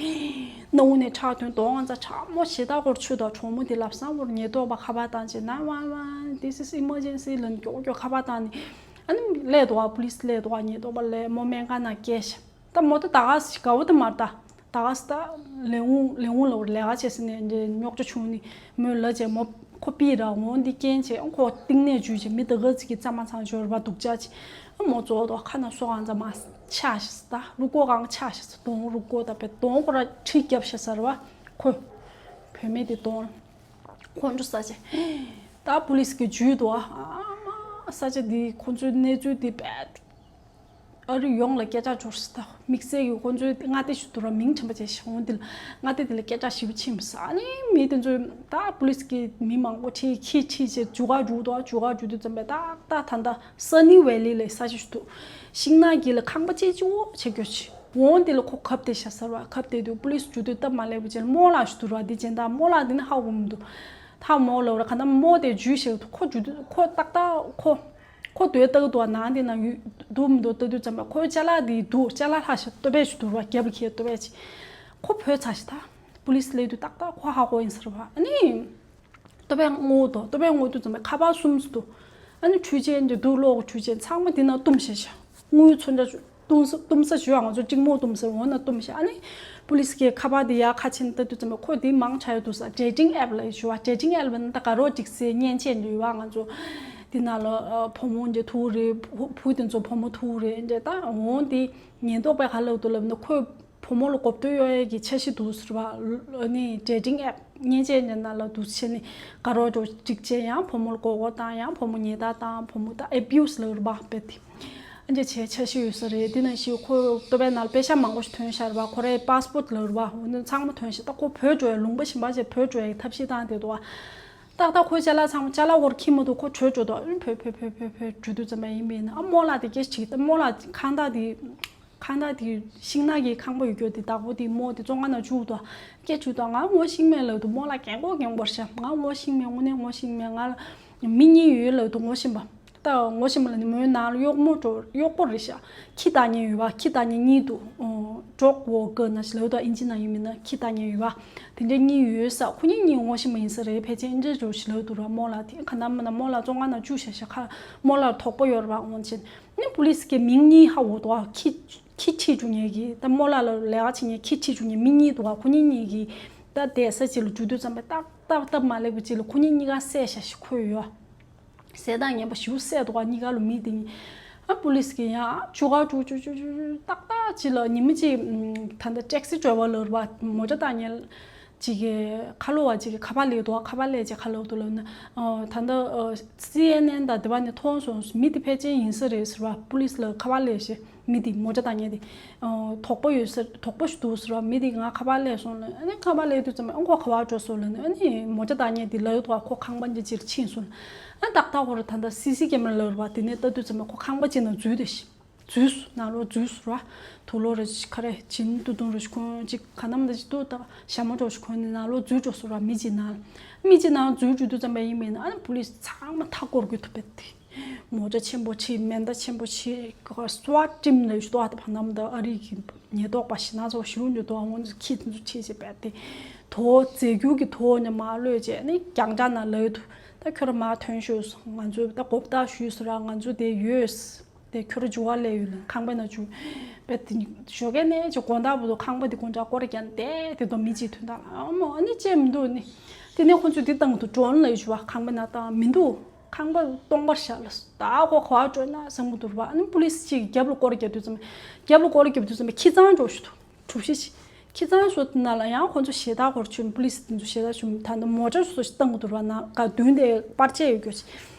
སྣ་བུག་ནས་ཁྲག་ཐོན། གདོང་གང་ཙམ་ཁྲག་མོ་ཞེ་དྲག་སྐོར་ཆུ་དང་གྲོགས་མོ་དེ་ལབ་སང་བོར་ཉེན་རྟོག་པ་ཁ་པར་བཏང་བྱས་nine one one, this is emergency ལབ་ནས་མགྱོགས་མགྱོགས་ཁ་པར་བཏང་ནས། ཨ་ནི་སླེབས་འདུག་ཨ། པུ་ལིས་སླེབས་འདུག་ཨ། ཉེན་རྟོག་པ་སླེབས། མོ་སྨན་ཁང་ནང་བསྐྱལ་ཤག་ད་མོ་ད་ད་ག་ཞིག་དགའ་བོ་ད་མར་ད་ད་ག་ས་ད་ལས་ཁུངས་ལས་ཁུངས་ལ་ལས་ཀ་བྱེད་ས་ནས་འདྲ་རྙོག་དྲ་བྱུང་ནས་མོས་ལབ་བྱས་མོ་ཁོ་པི་ར་འོང་འདི་རྐྱེན་བྱས་ཁོ་གཏིང་ནས་འཇུས་བྱས་མི་ད་ག་ཅིག་གི་རྩ་མ་ཚང་འབྱོར་བ་སྡུག་ཅག་ཅིག་ཨ་མོ་རྫོགས་འདུག་ཁ་ན་སོ་གང་ཙམ་མར་ཆགས་ཤག་ད་རུས་ཁོག་གང་ཆགས་ཤག་གདོང་རུས་ཁོག་ད་པའི་གདོང་ཁོ་ར་གྲི་བརྒྱབ་ཤག་ཟེར་བ། ཁོ་བུད་མེད་དེ་གདོང་ཁོང་ཁྲོ་ཟ་བྱས་ད་པུ་ལིས་གིས་འཇུས་འདུག་ཨ་མ་ས་ཆ་འདི་ཁོང་ཚོའི་གནས་ཚུལ་འདི་བས། ཨ་རི་ཡོངས་ལ་སྐད་ཆ་འབྱོར་སྲིད་ད། དམིགས་བསལ་གྱི་ཁོང་ཚོའི་མངའ་སྡེ་ཞིག་ཏུ་ར་མིང་ཁྲམ་པ་བྱས་ཤག་འོན་ཏེ་མངའ་སྡེ་དེ་ལ་སྐད་ཆ་ཞིབ་ཕྱིན་མི་ས། ཨ་ནི་མི་དེ་ཚོས་ད་པུ་ལིས་ཀྱི་མི་མང་པོ་ཁྲིད་ཁྱི་ཁྲིད་བྱས་མཇུག་ག་འཇུག་འདུག་མཇུག་ག་འཇུག་དུས་ཙམ་པས་ཏག་ཏག་ད་ལྟ་སན་ནི་ཝེ་ལི་ལ་ས་ཆ་ཞིག་འདུག་ཤིང་ནགས་དཀྱིལ་ལ་ཁང་པ་ཅིག་ཅིག་འོ་བྱས་སྐྱོ་ཆེ། འོན་ཏེ་ལ་ཁོ་གབ་དེ་ཤ་ཟེར་བ། གབ་དེ་དུས་པུ་ལིས་འཇུ་དུས་སྟབས་མ་ལེགས་པ་བྱས་རྨོ་ལགས་ཞིག་འདུག་ར། དེ་བྱས་ད་རྨོ་ལགས་དེ་ནི་ཧ་གོ་མི་འདུག་ད་རྨོ་ལབ་ར་ག་ད་རྨོ་དེ་འཇུས་ཤིག་ཁོ་འཇུ་དུས་ཁོ་ཏག་ཏག་ཁོ། ཁོ་དོད་ལྟ་གི་འདུག་ནང་དེ་ན་ཡུ་འདུག་མི་འདུག་ལྟ་དུས་ཙམ་པ་ཁོའི་ཅ་ལག་དེ་འདུག་ཅ་ལག་ལྷག་ཤག་ལྟོ་ཕད་ཞིག་འདུག་ར། རྒྱབ་ལ་འཁྱེར་ལྟོ་ཕད་ཅིག་ཁོ་བུད་ཚར་ཤག་ད་པུ་ལིས་སླེབས་དུས་ཏག་ཏག་ཁོ་ཧ་གོ་ཡིན་ཟེར་བ། ཨ་ནི་ལྟོ་ཕད་སྔོག་འདུག་ལྟོ་ཕད་སྔོག་དུས་ཙམ་པ་ཁ་པར་གསུམ་ཙམ་འདུག་ཨ་ནི་འཕྲུལ་ཆས་འདི་འདུག་གློག་གི་འཕྲུལ་ཆས་ཚང་མ་དེ་ན་བཏུམས་ཤག་ཤག་དངུལ་མཚོན་ཆ་བཏུམས་ས་བཏུམས་ས་ཞུ་བ་ང་ཚོ་གཅིག་མོ་བཏུམས་ས་འོ་ན་བཏུམས་ཤག་ཨ་ནི་པུ་ལིས་ཀྱི་ཁ་པར་དེ་ཡར་ཁ་ཕྱིན་ལྟ་དུས་ཙམ་པ་ཁོ་དེ་མང་ཆགས་ཡོད་འདུག་ས། ཌེ་ཊིང་ཨེབ་ལ་ཞུ་བ། ཌེ་ཊིང་ཨེབ་ལ་ནི་ད་དགའ་རོགས་སྒྲིག་སའི་མཉེན་ཆས་འདྲ་ཡོད་པ། ང་ཚོ་དེ་ནང་ལ་ཨ་བུ་མོ་འདྲ་ཐུག་རེད། བུ་བུ་དེ་ཚོ་བུ་མོ་ཐུག་རེད་འདྲ། ད་འོ་དེ་ཉེན་རྟོག་པས་ག་ལབ་འདུག་ལབ་ན་ཁོས་བུ་མོ་ལ་གོ་བསྡུར་གཡོག་ཡས་ཀྱི་འཆར་གཞི་འདུག་ཟེར་བ། ཨ་ནི་ཌེ་ཊིང་ཨེབ་མཉེན་ཆས་འདྲ་ནང་ལ་འདུག་བྱས་ནས་དགའ་རོགས་འདྲ་སྒྲིག་བྱས་ཡང་བུ་མོ་ལ་མགོ་སྐོར་བཏང་། ཡང་བུ་མོ་ཉེས་རྡུང་བཏང་། བུ་མོ་ད་ཨེ་བིའུ་སི་ལབ་རེད་པ་དཔེ་དེ། ཨ་འདྲ་བྱས་འཆར་གཞི་ཡོད་ས་རེད། དེ་ནང་བཞིན་ཁོ་ལྟོ་ཕད་ནང་ལ་པེ་ཤག་མང་པོ་ཞིག་ཐོན་ཤག་རེད་པ། ཁོ་རའི་པཱ་སི་པོར་ཊི་ལབ་རེད་པ། འོ་ན་ཚང་མ་ཐོན་ཤག་ད་ཁོ་བྲོས་འགྲོ་ཡ། ལུང་པ་གཞན་པ་ཞིག་བྲོས་འགྲོ་ཡ་ཐབས་ཤེས་བཏང་བསྡད་འདུག་པ། ཏག་ཏག་ཁོའི་ཅ་ལག་ཚང་མ་ཅ་ལག་སྐོར་ཁྱི་མ་འདུག་ཁོ་བྲོས་འགྲོ་འདུག་ཨ་ནི་བྲོས་བྲོས་བྲོས་བྲོས་བྲོས་འགྲོ་དུས་ཙམ་པ་ཡིན་པས་ན་ཨ་རྨོ་ལགས་དེ་སྐད་ཆ་དྲིས། ད་རྨོ་ལགས་ཁང་བདག་དེ་ཁང་བདག་དེ་ཤིང་ནགས་ཀྱི་ཁང་པ་ཡོད་རྒྱུ་དེ་བདག་པོ་དེ་རྨོ་དེ་བཙོན་ཁང་ནང་བཅུག་འདུག་སྐད་ཆ་དྲིས་དུས་ང་ངོ་ཤེས་མེད་ལབ་འདུག་རྨོ་ལགས་རྒན་གོག་རྒན་གོག་རེད་ཤག་ང་ངོ་ཤེས་མེད། དངོས་གནས་ངོ་ཤེས་མེད། ང་ལ་མི་གཉིས་ཡོད་ལབ་འདུག་ངོ་ཤེས་པ། ད་ངོ་ཤེས་པ་ལབ་ན་མོའི་ནང་ལ་གཡོག་མོ་འགྲོ་གཡོག་པོ་རེད་ཤག་ཁྱི་ལྟ་མཁན་ཡོད་པ། ཁྱི་ལྟ་མཁན་གཉིས་འདུག་ཨོ། ཌོག་ཝོག་ཀར་ན་ཞིག་ལབ་འདུག་ཨིན་ཇི་ནང་ཡིན་མིན་ན་ཁྱི་ལྟ་མཁན་ཡོད་པ། དེ་འདྲ་གཉིས་ཡོད་ས། ཁོ་གཉིས་གཉིས་ངོ་ཤེས་པ་ཡིན་ས་རེད། ཕལ་ཆེར་ཨིན་ཇི་འདྲ་ཞིག་ལབ་འདུག་ར། རྨོ་ལགས་དེ་ག་ནམ་མ་ན་རྨོ་ལགས་བཙོན་ཁང་ནང་བཅུག་བཞག་ཤག་ཁ་རྨོ་ལགས་དོགས་པ་ཡོད་རེད་པ། འོང་ཕྱིན་ནི་པུ་ལིས་ཀྱི་མིང་གཉིས་ཧ་གོ་འདུག་ཁྱི་ཁྱི་ཁྲིད་འགྲོ་མཁན་གྱི་ད་རྨོ་ལགས་ལ་ལས་ཀ་བྱེད་མཁན་ཁྱི་ཁྲིད་འགྲོ་མཁན་མི་གཉིས་འདུག་ག་ཁོ་གཉིས་གཉིས་ཀྱིས་ད་བསྡད་ས་ཅིག་ལ་འགྲོ་དུས་ཙམ་པ་ཏག་ཏག་སྟབས་མ་ལེགས་པ་ཅིག་ལ་ཁོ་གཉིས་གཉིས་ཀ་བསད་བཞག་ཤག་ཁོ་ཡོད། ཟས་དང་ངན་པ་ཞེ་པོ་བསད་འདུག་ག་གཉིས་ཀ་ལ་མི་དེ་གཉིས། ཨ་པུ་ལིས་ཀྱིས་ཡང་ཆུ་ཁ་ཆུ་ཆུ་ཆུ་ཆུ་ཏག་ཏག་ཅིག་ལ་ཉི་མ་གཅིག་ད་ལྟ་ཊེག་སི་ཌ་རའི་ཝར་ལབ་རེད་པ། མོ་ཊ་བཏང་མཁན་ཅིག་གིས་ཁ་ལོ་བ་ཅིག་གིས་ཁ་པར་སླེབས་འདུག་ཁ་པར་སླེབས་བྱས་ག་ལབ་འདུག་ལབ་ན། ཨ་ད་ལྟ་ཨ་སི་ཨེན་ཨེན་དང་དེ་པ་ནས་མཐོང་སོང་། མི་དེ་ཕལ་ཆེར་ཡིན་ས་རེད་ཟེར་བ། པུ་ལིས་ལ་ཁ་པར་སླེབས་བྱས། མི་དེ་མོ་ཊ་བཏང་མཁན་དེ། ཨ་དོགས་པ་ཡོད་ས་དོགས་པ་ཞིག་འདུག་ཟེར་བ། མི་དེ་ང་ཁ་པར་སླེབས་སོང་ལབ། ཨ་ནི་ཁ་པར་སླེབས་དུས་ཙམ་པ་ཨ་ཁོ་ག་པར་འགྲོ་སོང་ལབ་ནས། ཨ་ནི་མོ་ཊ་བཏང་མཁན་དེ་ལབ་འདུག་ཁོ་ཁང་པ་འདི་ཅིག་ཕྱིན་སོང་། ཨ་ཏག་ཏག་ཁོ་ར་ད་ལྟ་སི་སི་ཀེ་མ་ར་ལབ་རེད་པ། དེ་ནས་ལྟ་དུས་ཙམ་པ་ཁོ་ཁང་པ་ཅིག་ནང་འཛུལ་ཏེ་ཤི་འཛུལ་སོང་། ནང་ལོགས་འཛུལ་སོང་ར། དུག་ལོག་ར་ཅིག་ག་རེ་བྱིན་ཏུ་ཏུང་ར་ཅིག་གོན་ཅིག་ག་ནམ་ད་ཅིག་ཏུ་ད་ཞྭ་མོ་འདྲ་ཅིག་གོན་ནས་ནང་ལོགས་འཛུལ་འགྲོ་སོང་ར། མི་ཅིག་ནང་མི་ཅིག་ནང་འཛུལ་འགྲོ་དུས་ཙམ་པ་ཡིན་མིན་ཨ་ནི་པུ་ལིས་ཚང་མ་མཐའ་སྐོར་དགོས་ཐུབ་པ་དེ། མོ་ཊ་ཆེན་པོ་ཁྲིད། མེ་མདའ་ཆེན་པོ་ཁྲིད། ཀ་སུ་ཝཊ་ཊིམ་ལབ་ཞིག་འདུག་ཨ་ད་བར་ནམ་ད་ཨ་རི་གི་ཉེན་རྟོག་པ་ཞེ་ན་ཚོ་ཞུ་འདུག་ཨ་ངོ་ཚོ་ཁྱི་དེ་ཚོ་ཁྲིད་བྱས་པས་དེ། དོ་རྫས་འགྱུར་གྱི་དོ་ནས་མར་གློད་བྱས་ནི་རྒྱང་བསྒྲགས་ནང་ལབ་འདུག་ད་ཁྱོད་རང་མར་ཐོན་ཤོག་ཟེར། ང་ཚོས་ད་གོ་བརྡ་ཞུས་ཟེར་ར། ང་ཚོ་དེ་ཡོད། དེ་ཁྱོད་རང་འཇུ་བ་ལས་ཡོད་ལ་ཁང་པའི་ནང་འཇུ། བས་དེ་ཞོགས་ཀས་ནས་ཅིག་དགོང་དག་བར་དུ་ཁང་པ་དེ་དགོང་དྲག་སྐོར་རྒྱག་བསྡད་དེ་དོ་མི་གཅིག་ཐོན་དང་ཨ་མོ་ཨ་ནི་ཅེས་མི་འདུག་ནི། དེ་ནས་ཁོ་ཚོས་དེ་བཏང་འདུག་ཌོ་རོན་ལ་ཞུ་བ་ཁང་པའི་ནང་བཏང་མི་འདུག་ཁང་པ་སྟོང་པར་བཞག་ལ་ད་ཁོ་ག་བ་སྤྲོད་ན་བསམ་གི་འདུག་ར་བ། ཨ་ནི་པུ་ལི་སི་གཅིག་རྒྱབ་ལ་སྐོར་རྒྱག་དུས་ཙམ་རྒྱབ་ལ་སྐོར་རྒྱབ་དུས་ཙམ་ཁྱི་ཚང་འགྲོ་ཞུ་འདུག་གྲུ་བཞི་ཞིག་ཁྱི་ཚང་ཚོ་ནང་ལ་ཡང་ཁོ་ཚོ་ཞེ་དྲག་སྐོར་བྱུང་པུ་ལི་སི་དེ་ཚོ་ཞེ་དྲག་བྱུང་ད་ནི་མོ་ཊ་སོ་ཞིག་བཏང་གི་འདུག་ར་ན་ག་མདུན་དེ་པར་ཆས་ཡོད་རྒྱུ་ཞིག་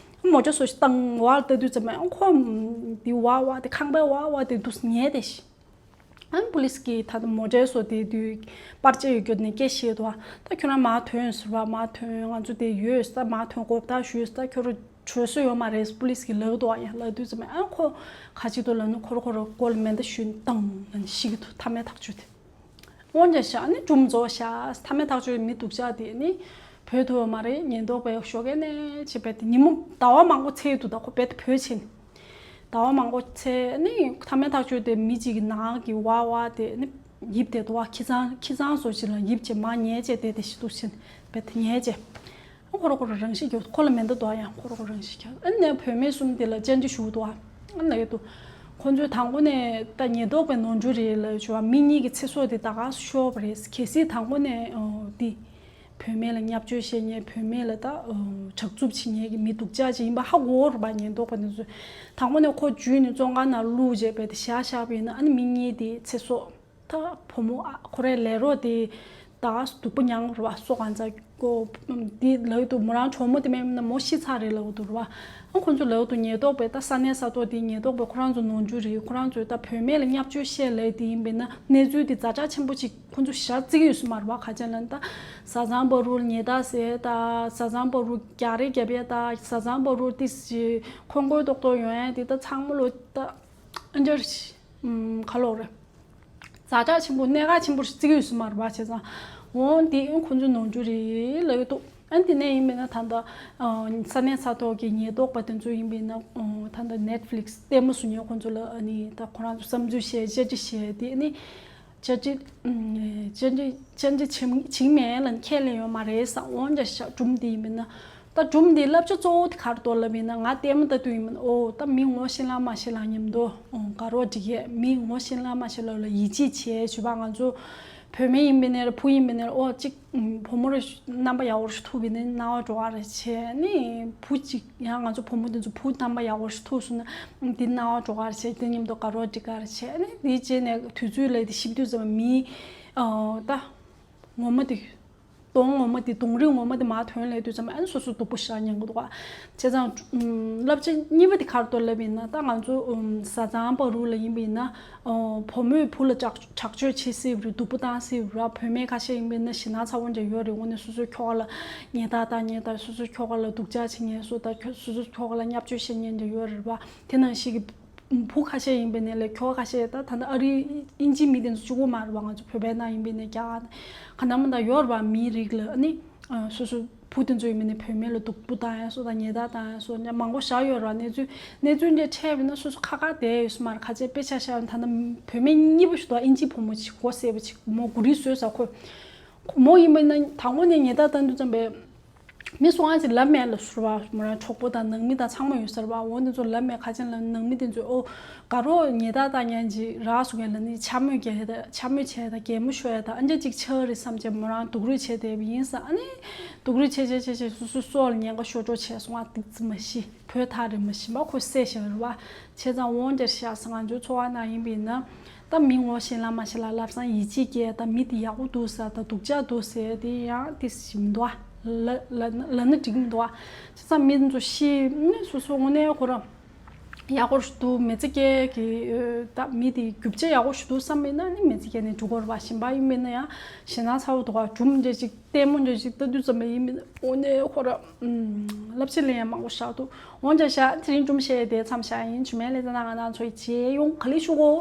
མོ་ཊ་སོ་ཞིག་བཏང་བར་ལྟ་དུས་ཙམ་ཡང་ཁོ་དེ་བ་བ་དེ་ཁང་པའི་བ་བ་དེ་འདུག་ཉལ་དེ་ཞིག་ཨ་ནི་པུ་ལི་སི་གིས་ད་ལྟ་མོ་ཊའི་སོ་དེ་དུས་པར་ཆས་ཡོད་རྒྱུ་ནས་སྐད་བཤད་འདུག་ད་ཁྱོད་རང་མར་ཐོན་ཟེར་བ་མར་ཐོན་ང་ཚོ་དེ་ཡོད་ས་མར་ཐོན་གོ་བརྡ་ཞུས་ས་ཁྱོད་རང་བྲོས་སོ་ཡོད་མ་རེད་པུ་ལི་སི་གིས་ལབ་འདུག་ཡང་ལབ་དུས་ཙམ་ཨ་ཁོ་ག་ཅིག་འདུག་ལབ་ན་ཁོ་རང་ཁོ་རང་མགོ་ལ་མེ་མདའ་གཞུས་ནས་བཏང་ལབ་ནས་ཤི་གི་འདུག་མཐའ་མའི་ཐག་གཅོད་དེ། འོན་ཀྱང་ཤ་ནི་གྲུམ་རྫོགས་ཤ་མཐའ་མའི་ཐག་གཅོད་མི་སྡུག་ཅག་དེ་ནི་བོད་དུ་ཡོད་མ་རེད། ཉེན་རྟོག་པས་ཞོགས་ཀས་ནས་བྱས་པས་དེ་ཉིན་མོ་ཟླ་བ་མང་པོ་ཚེས་འདུག་ད་ཁོ་བེད་དེ་བོད་ཕྱིན། ཟླ་བ་མང་པོ་ཚེ་ནི་མཐའ་མའི་ཐག་གཅོད་དེ་མི་གཅིག་གི་ནང་གི་བ་བ་དེ་ནི་ཡིབ་དེ་དུ་བ་ཁྱི་ཚང་ཁྱི་ཚང་སོ་ཞིག་ལ་ཡིབ་བྱས་མ་ཉལ་བྱས་དེ་དེ་ཤི་འདུག་ཕྱིན་བེད་དེ་ཉལ་བྱས། ཁོ་ར་ཁོ་ར་རང་ཤི་རྒྱག་ཁོ་ལ་མེ་མདའ་འདུག་ཡང་ཁོ་ར་ཁོ་རང་ཤི་རྒྱག་ཨ་ནི་བུད་མེད་གསུམ་དེ་ལ་བཅར་འདྲི་ཞུ་འདུག་ཨ་ནི་ཡོད་དུ། ཁོ་ཚོས་དང་པོ་ནས་ད་ཉེན་རྟོག་པའི་ནོར་འཁྲུལ་རེད་ལབ་བྱུང་བ་མི་གཉིས་ཀྱི་ཚེ་སྲོག་དེ་ད་ག་སུ་ཤོར་བ་རེད། གལ་སྲིད་དང་པོ་ནས་འདི་བུད་མེད་ལ་བརྙས་བཅོས་བྱེད་མཁན་བུད་མེད་ལ་ད་དྲག་རྩུབ་བྱེད་མཁན་གྱི་མི་སྡུག་ཅག་ཅིག་ཡིན་པ་ཧ་གོ་རུ་བ་ཉེན་རྟོག་པ་དེ་ཚོས་དང་པོ་ནས་ཁོ་འཇུས་ནས་བཙོན་ཁང་ནང་བླུགས་རྗེས་པས་དེ་བཞག་བཞག་པ་ཡིན་ན་ཨ་ནི་མི་གཉིས་དེ་ཚེ་སྲོག་ད་བུ་མོ་ཨ་ཁོ་རའི་ལས་རོགས་དེ་ད་སྡུག་པོ་མྱངས་རུ་བ་སོ་གང་ཚ་ཀོ་འདི་ལབ་འདུག་མོ་རང་གྲོགས་མོ་དེ་མེད་ན་མོ་ཤི་ཚར་རེད་ལབ་འདུག་རུ་བ། ཨ་ཁོ་ཚོ་ལབ་འདུག་ཉེན་རྟོག་པས་ད་ས་གནས་ས་ཐོག་དེ་ཉེན་རྟོག་པས་ཁོ་རང་ཚོ་ནོར་འཁྲུལ་རེད། ཁོ་རང་ཚོས་ད་བུད་མེད་ལ་བརྙས་བཅོས་བཤད་ལས་དེ་ཡིན་པས་ན་གནས་ཚུལ་དེ་ཛ་དྲག་ཆེན་པོ་ཅིག་ཁོ་ཚོ་ཞག་བརྩི་གི་ཡོད་སུ་མ་རུ་བ་ཁ་ཅན་ལ་ད་བཟའ་ཚང་བར་དུ་ཉེས་རྡུང་ཟེར་ད་བཟའ་ཚང་བར་དུ་རྒྱག་རེས་རྒྱབ་ཡ་ད་བཟའ་ཚང་བར་དུ་ཏི་སི་ཁོན་ཁོན་ཏོག་ཏོག་ཡོང་ཡ་དེ་ད་ཚང་མ་ལོ་ད་ཨ་འཇར་ཁ་ལོག་རེད། ཛ་དྲག་ཆེན་པོ་གནད་འགག་ཆེན་པོ་ཞིག་བརྩི་གི་ཡོད་སུ་མ་རེད་པ་བྱས་ཙང་འོང་དེ་ཁོང་ཚོའི་ནོར་འཁྲུལ་རེད་ལབ་ཀྱི་འདུག་ཨ་ནི་དེ་ནས་ཡིན་པས་ན་ད་ལྟ་ས་གནས་ས་ཐོག་གི་ཉེན་རྟོག་པ་དེ་ཚོ་ཡིན་པས་ན་ད་ལྟ་ནེཊ་ཕི་ལིག་སི་ལྟད་མོ་བཟོ་མཁན་ཁོང་ཚོ་ལ་ཨ་ནི་ད་ཁོ་རང་ཚོ་བསམ་ཚུལ་བཤད་བཅར་འདྲི་བྱས་དེ་ཨ་ནི་བཅར་འདྲི་བཅར་འདྲི་བཅར་འདྲི་བྱེད་མེད་ལ་ཁས་ལེན་ཡོད་མ་རེད་ས། འོང་ཀྱང་ཤག་སྒྲུང་དེ་ཡིན་པས་ན། ད་སྒྲུང་འདིའི་བསླབ་བྱ་གཙོ་བོ་དེ་ག་རེ་འདུག་ལབ་ཡིན་ན་ང་ལྟད་མོ་ལྟ་དུས་ཡིན་མིན་ཨོ་ད་མི་ངོ་ཤེས་ལ་མ་ཤེས་ལ་མཉམ་དུ་ཨོ་དགའ་རོགས་འགྲིག་གས་མི་ངོ་ཤེས་ལ་མ་ཤེས་ལ་ལ་ཡིད་ཆེས་བྱས་ཞུ་བ་ང་ཚོ་བུད་མེད་ཡིན་པའི་ནས་བུ་ཡིན་པའི་ནས་ཨོ་གཅིག་བུ་མོ་རེ་རྣམ་པ་ཡག་པོ་ཞིག་ཐུག་པའི་ནས་སྣང་བ་འགྲོ་ག་རེ་བྱས་ནི་བུ་གཅིག་ཡང་ང་ཚོ་བུ་མོ་དེ་ཚོ་བུ་རྣམ་པ་ཡག་པོ་ཞིག་ཐུག་སོང་ན་འདི་སྣང་བ་འགྲོ་ག་རེ་བྱས་དེ་མཉམ་དུ་དགའ་རོགས་འགྲིག་ག་རེ་བྱས་ནི་འདིའི་རྗེས་ནས་དུས་ཚོད་ལ་དེ་ཤི་དུས་ཙམ་མི་ཨོ་ད་ངོ་མ་དེ། གདོང་ངོ་མ་དེ་གདོང་རིས་ངོ་མ་དེ་མར་ཐོན་ལས་དུས་ཙམ་ཨ་ནི་སོ་སོ་སྡུག་པོ་ཞེ་དྲག་མྱོང་གི་འདུག་ག་བྱས་ཙང་བསླབ་བྱ་གཉིས་པ་དེ་ག་རེ་འདུག་ལབ་ཡིན་ན་ད་ང་ཚོ་བཟའ་ཚང་བར་དུ་ལ་ཡིན་པ་ཡིན་ན་བུ་མོས་བུ་ལ་དྲག་དྲག་སྤྱོད་བྱེད་སྲིད་པ་རེད། སྡུག་པོ་བཏང་སྲིད་པ་རེད། བུད་མེད་ཁ་ཤས་ཡིན་པ་ཡིན་ན་ཞེད་སྣང་ཚ་པོ་འདྲ་ཡོད་རེད། འོ་ནས་སོ་སོའི་ཁྱོ་ག་ལ་ཉེས་རྡུང་བཏང་ཉེས་རྡུང་སོ་སོའི་ཁྱོ་ག་ལ་སྡུག་ཅག་བྱེད་མཁན་སོ་ད་ཁྱོ་སོ་སོའི་ཁྱོ་ག་ལ་བརྙས་བཅོས་བྱེད་མཁན་འདྲ་ཡོད་རེད་པ། དེ་ནང་བཞིན་གྱི་བུ་ཁ་ཤས་ཡིན་པའི་ནས་ལས་ཁྱོ་ག་ཁ་ཤས་ད་ད་ལྟ་ཨ་རི་དབྱིན་ཇི་མི་དེ་ཚོ་གཅིག་པོ་མ་རེད་པ། ང་ཚོ་བོད་པའི་ནང་ཡིན་པའི་ནས་རྒྱ་གར་ག་ན་མ་ད་ཡོད་རེད་པ། མིའི་རིགས་ལ་ཨ་ནི་སོ་སོ་བུ་དེ་ཚོ་ཡིན་པའི་ནས་བུད་མེད་ལ་སྡུག་པོ་བཏང་ཡ་སོ་དང་ཉེས་རྡུང་བཏང་ཡ་སོ་ཉ་མང་པོ་བཞག་ཡོད་རེད་པ། གནས་ཚུལ་གནས་ཚུལ་འདྲ་འཕྲད་པ་ཡིན་ན་སོ་སོ་ཁ་ཁ་བསྡད་ཡོད་ས་མ་རེད། ཁ་ཆེ་དཔེ་ཆ་བཞག་ཡོད་ད་ལྟ་བུད་མེད་གཉིས་པོ་ཞིག་འདུག་ཨིན་ཇི་བུ་མོ་ཅིག་མགོ་སེར་པོ་ཅིག་མོ་མགོ་རིལ་བཟོས་ས་ཁོ་མོ་ཡིན་པ་ཡིན་ན་དང་པོ་ནས་ཉེས་རྡུང་བཏང་དུས་ཙམ་པས། མི་སུ་གང་ཞིག་ལབ་མེད་ལ་ཟུར་བ་མོ་རང་གྲོགས་པོ་དང་ནང་མི་དང་ཚང་མ་ཡོད་ཟེར་བ། འོ་འདི་ཚོ་ལབ་མེད་ཁ་ཅན་ལ་ནང་མི་དེ་ཚོས་ཨོ་དགའ་རོགས་ཉེས་རྡུང་བཏང་མཁན་ཅིག་རག་སོང་ངས་ལ་ནི་འཕྱ་སྨོད་རྒྱག་ཡ་དང་འཕྱ་སྨོད་བྱས་དང་གད་མོ་ཤོར་ཡ་དང་ཨ་འདྲ་ཅིག་ཆགས་རེད་བསམ་བྱས་མོ་རང་སྡུག་རུས་བྱས་བསྡད་པ་ཡིན་ས། ཨ་ནི་སྡུག་རུས་བྱས་བྱས་བྱས་བྱས་སོ་སོའི་སྲོག་ལ་ཉེན་ཁ་ཤོར་འགྲོ་བྱས་སོང་ཨ་ཏིག་ཙི་མ་ཤི་བོད་ཐག་རིང་མ་ཤི་མ་ཁོ་བསད་བཞག་རེད་བ། བྱས་ཙང་འོང་འདིར་བཞག་ས་ང་ཚོའི་འཚོ་བ་ནང་ཡིན་པ་ཡིན་ན། ད་མི་ངོ་ཤེས་ལ་མ་ཤེས་ལ་ལབ་སང་ཡིད་ཆེས་སྐྱེ་ད་མི་དེ་ཡག་པོ་འདུག་ཟེར་ད་སྡུག་ཅག་འདུག་ཟེར་དེ་ཡང་དེ་ཞིག་མི་འདུག་ཨ། ལ་ལ་ལ་ན་འགྲིག་མི་འདུག་ཨ། བྱས་ཙང་མི་ཚོ་ཤི་ནི་སོ་སོ་དངོས་གནས་ཁོ་རང་ཡག་པོ་ཞིག་འདུག་མི་ཚེ་སྐྱེལ་གི་ད་མི་དེ་རྒྱུ་ཆ་ཡག་པོ་ཞིག་འདུག་བསམ་པ་ཡིན་ན་ནི་མི་ཚེ་སྐྱེལ་ནས་འགྲོ་དགོས་རེད་པ། གཞན་པ་ཡིན་པ་ཡིན་ན་ཡང་ཞེད་སྣང་ཚ་པོ་འདུག་ཨ། སྒྲུང་འདྲ་ཅིག་ལྟད་མོ་འདྲ་ཅིག་ལྟ་དུས་ཙམ་པ་ཡིན་མིན་འོ་ནས་ཁོ་ར་བསླབ་བྱ་ལེན་ཡ་མང་པོ་བཞག་འདུག་འོན་ཀྱང་བཞག་དེ་རིང་སྒྲུང་བཤད་དེ་མཚམས་བཞག་ཡིན། ཇུ་མའི་ལེ་ཚན་ནང་ང་རང་ཚོའི་མཇལ་ཡོང་ག་ལེ་ཞུ་གོ།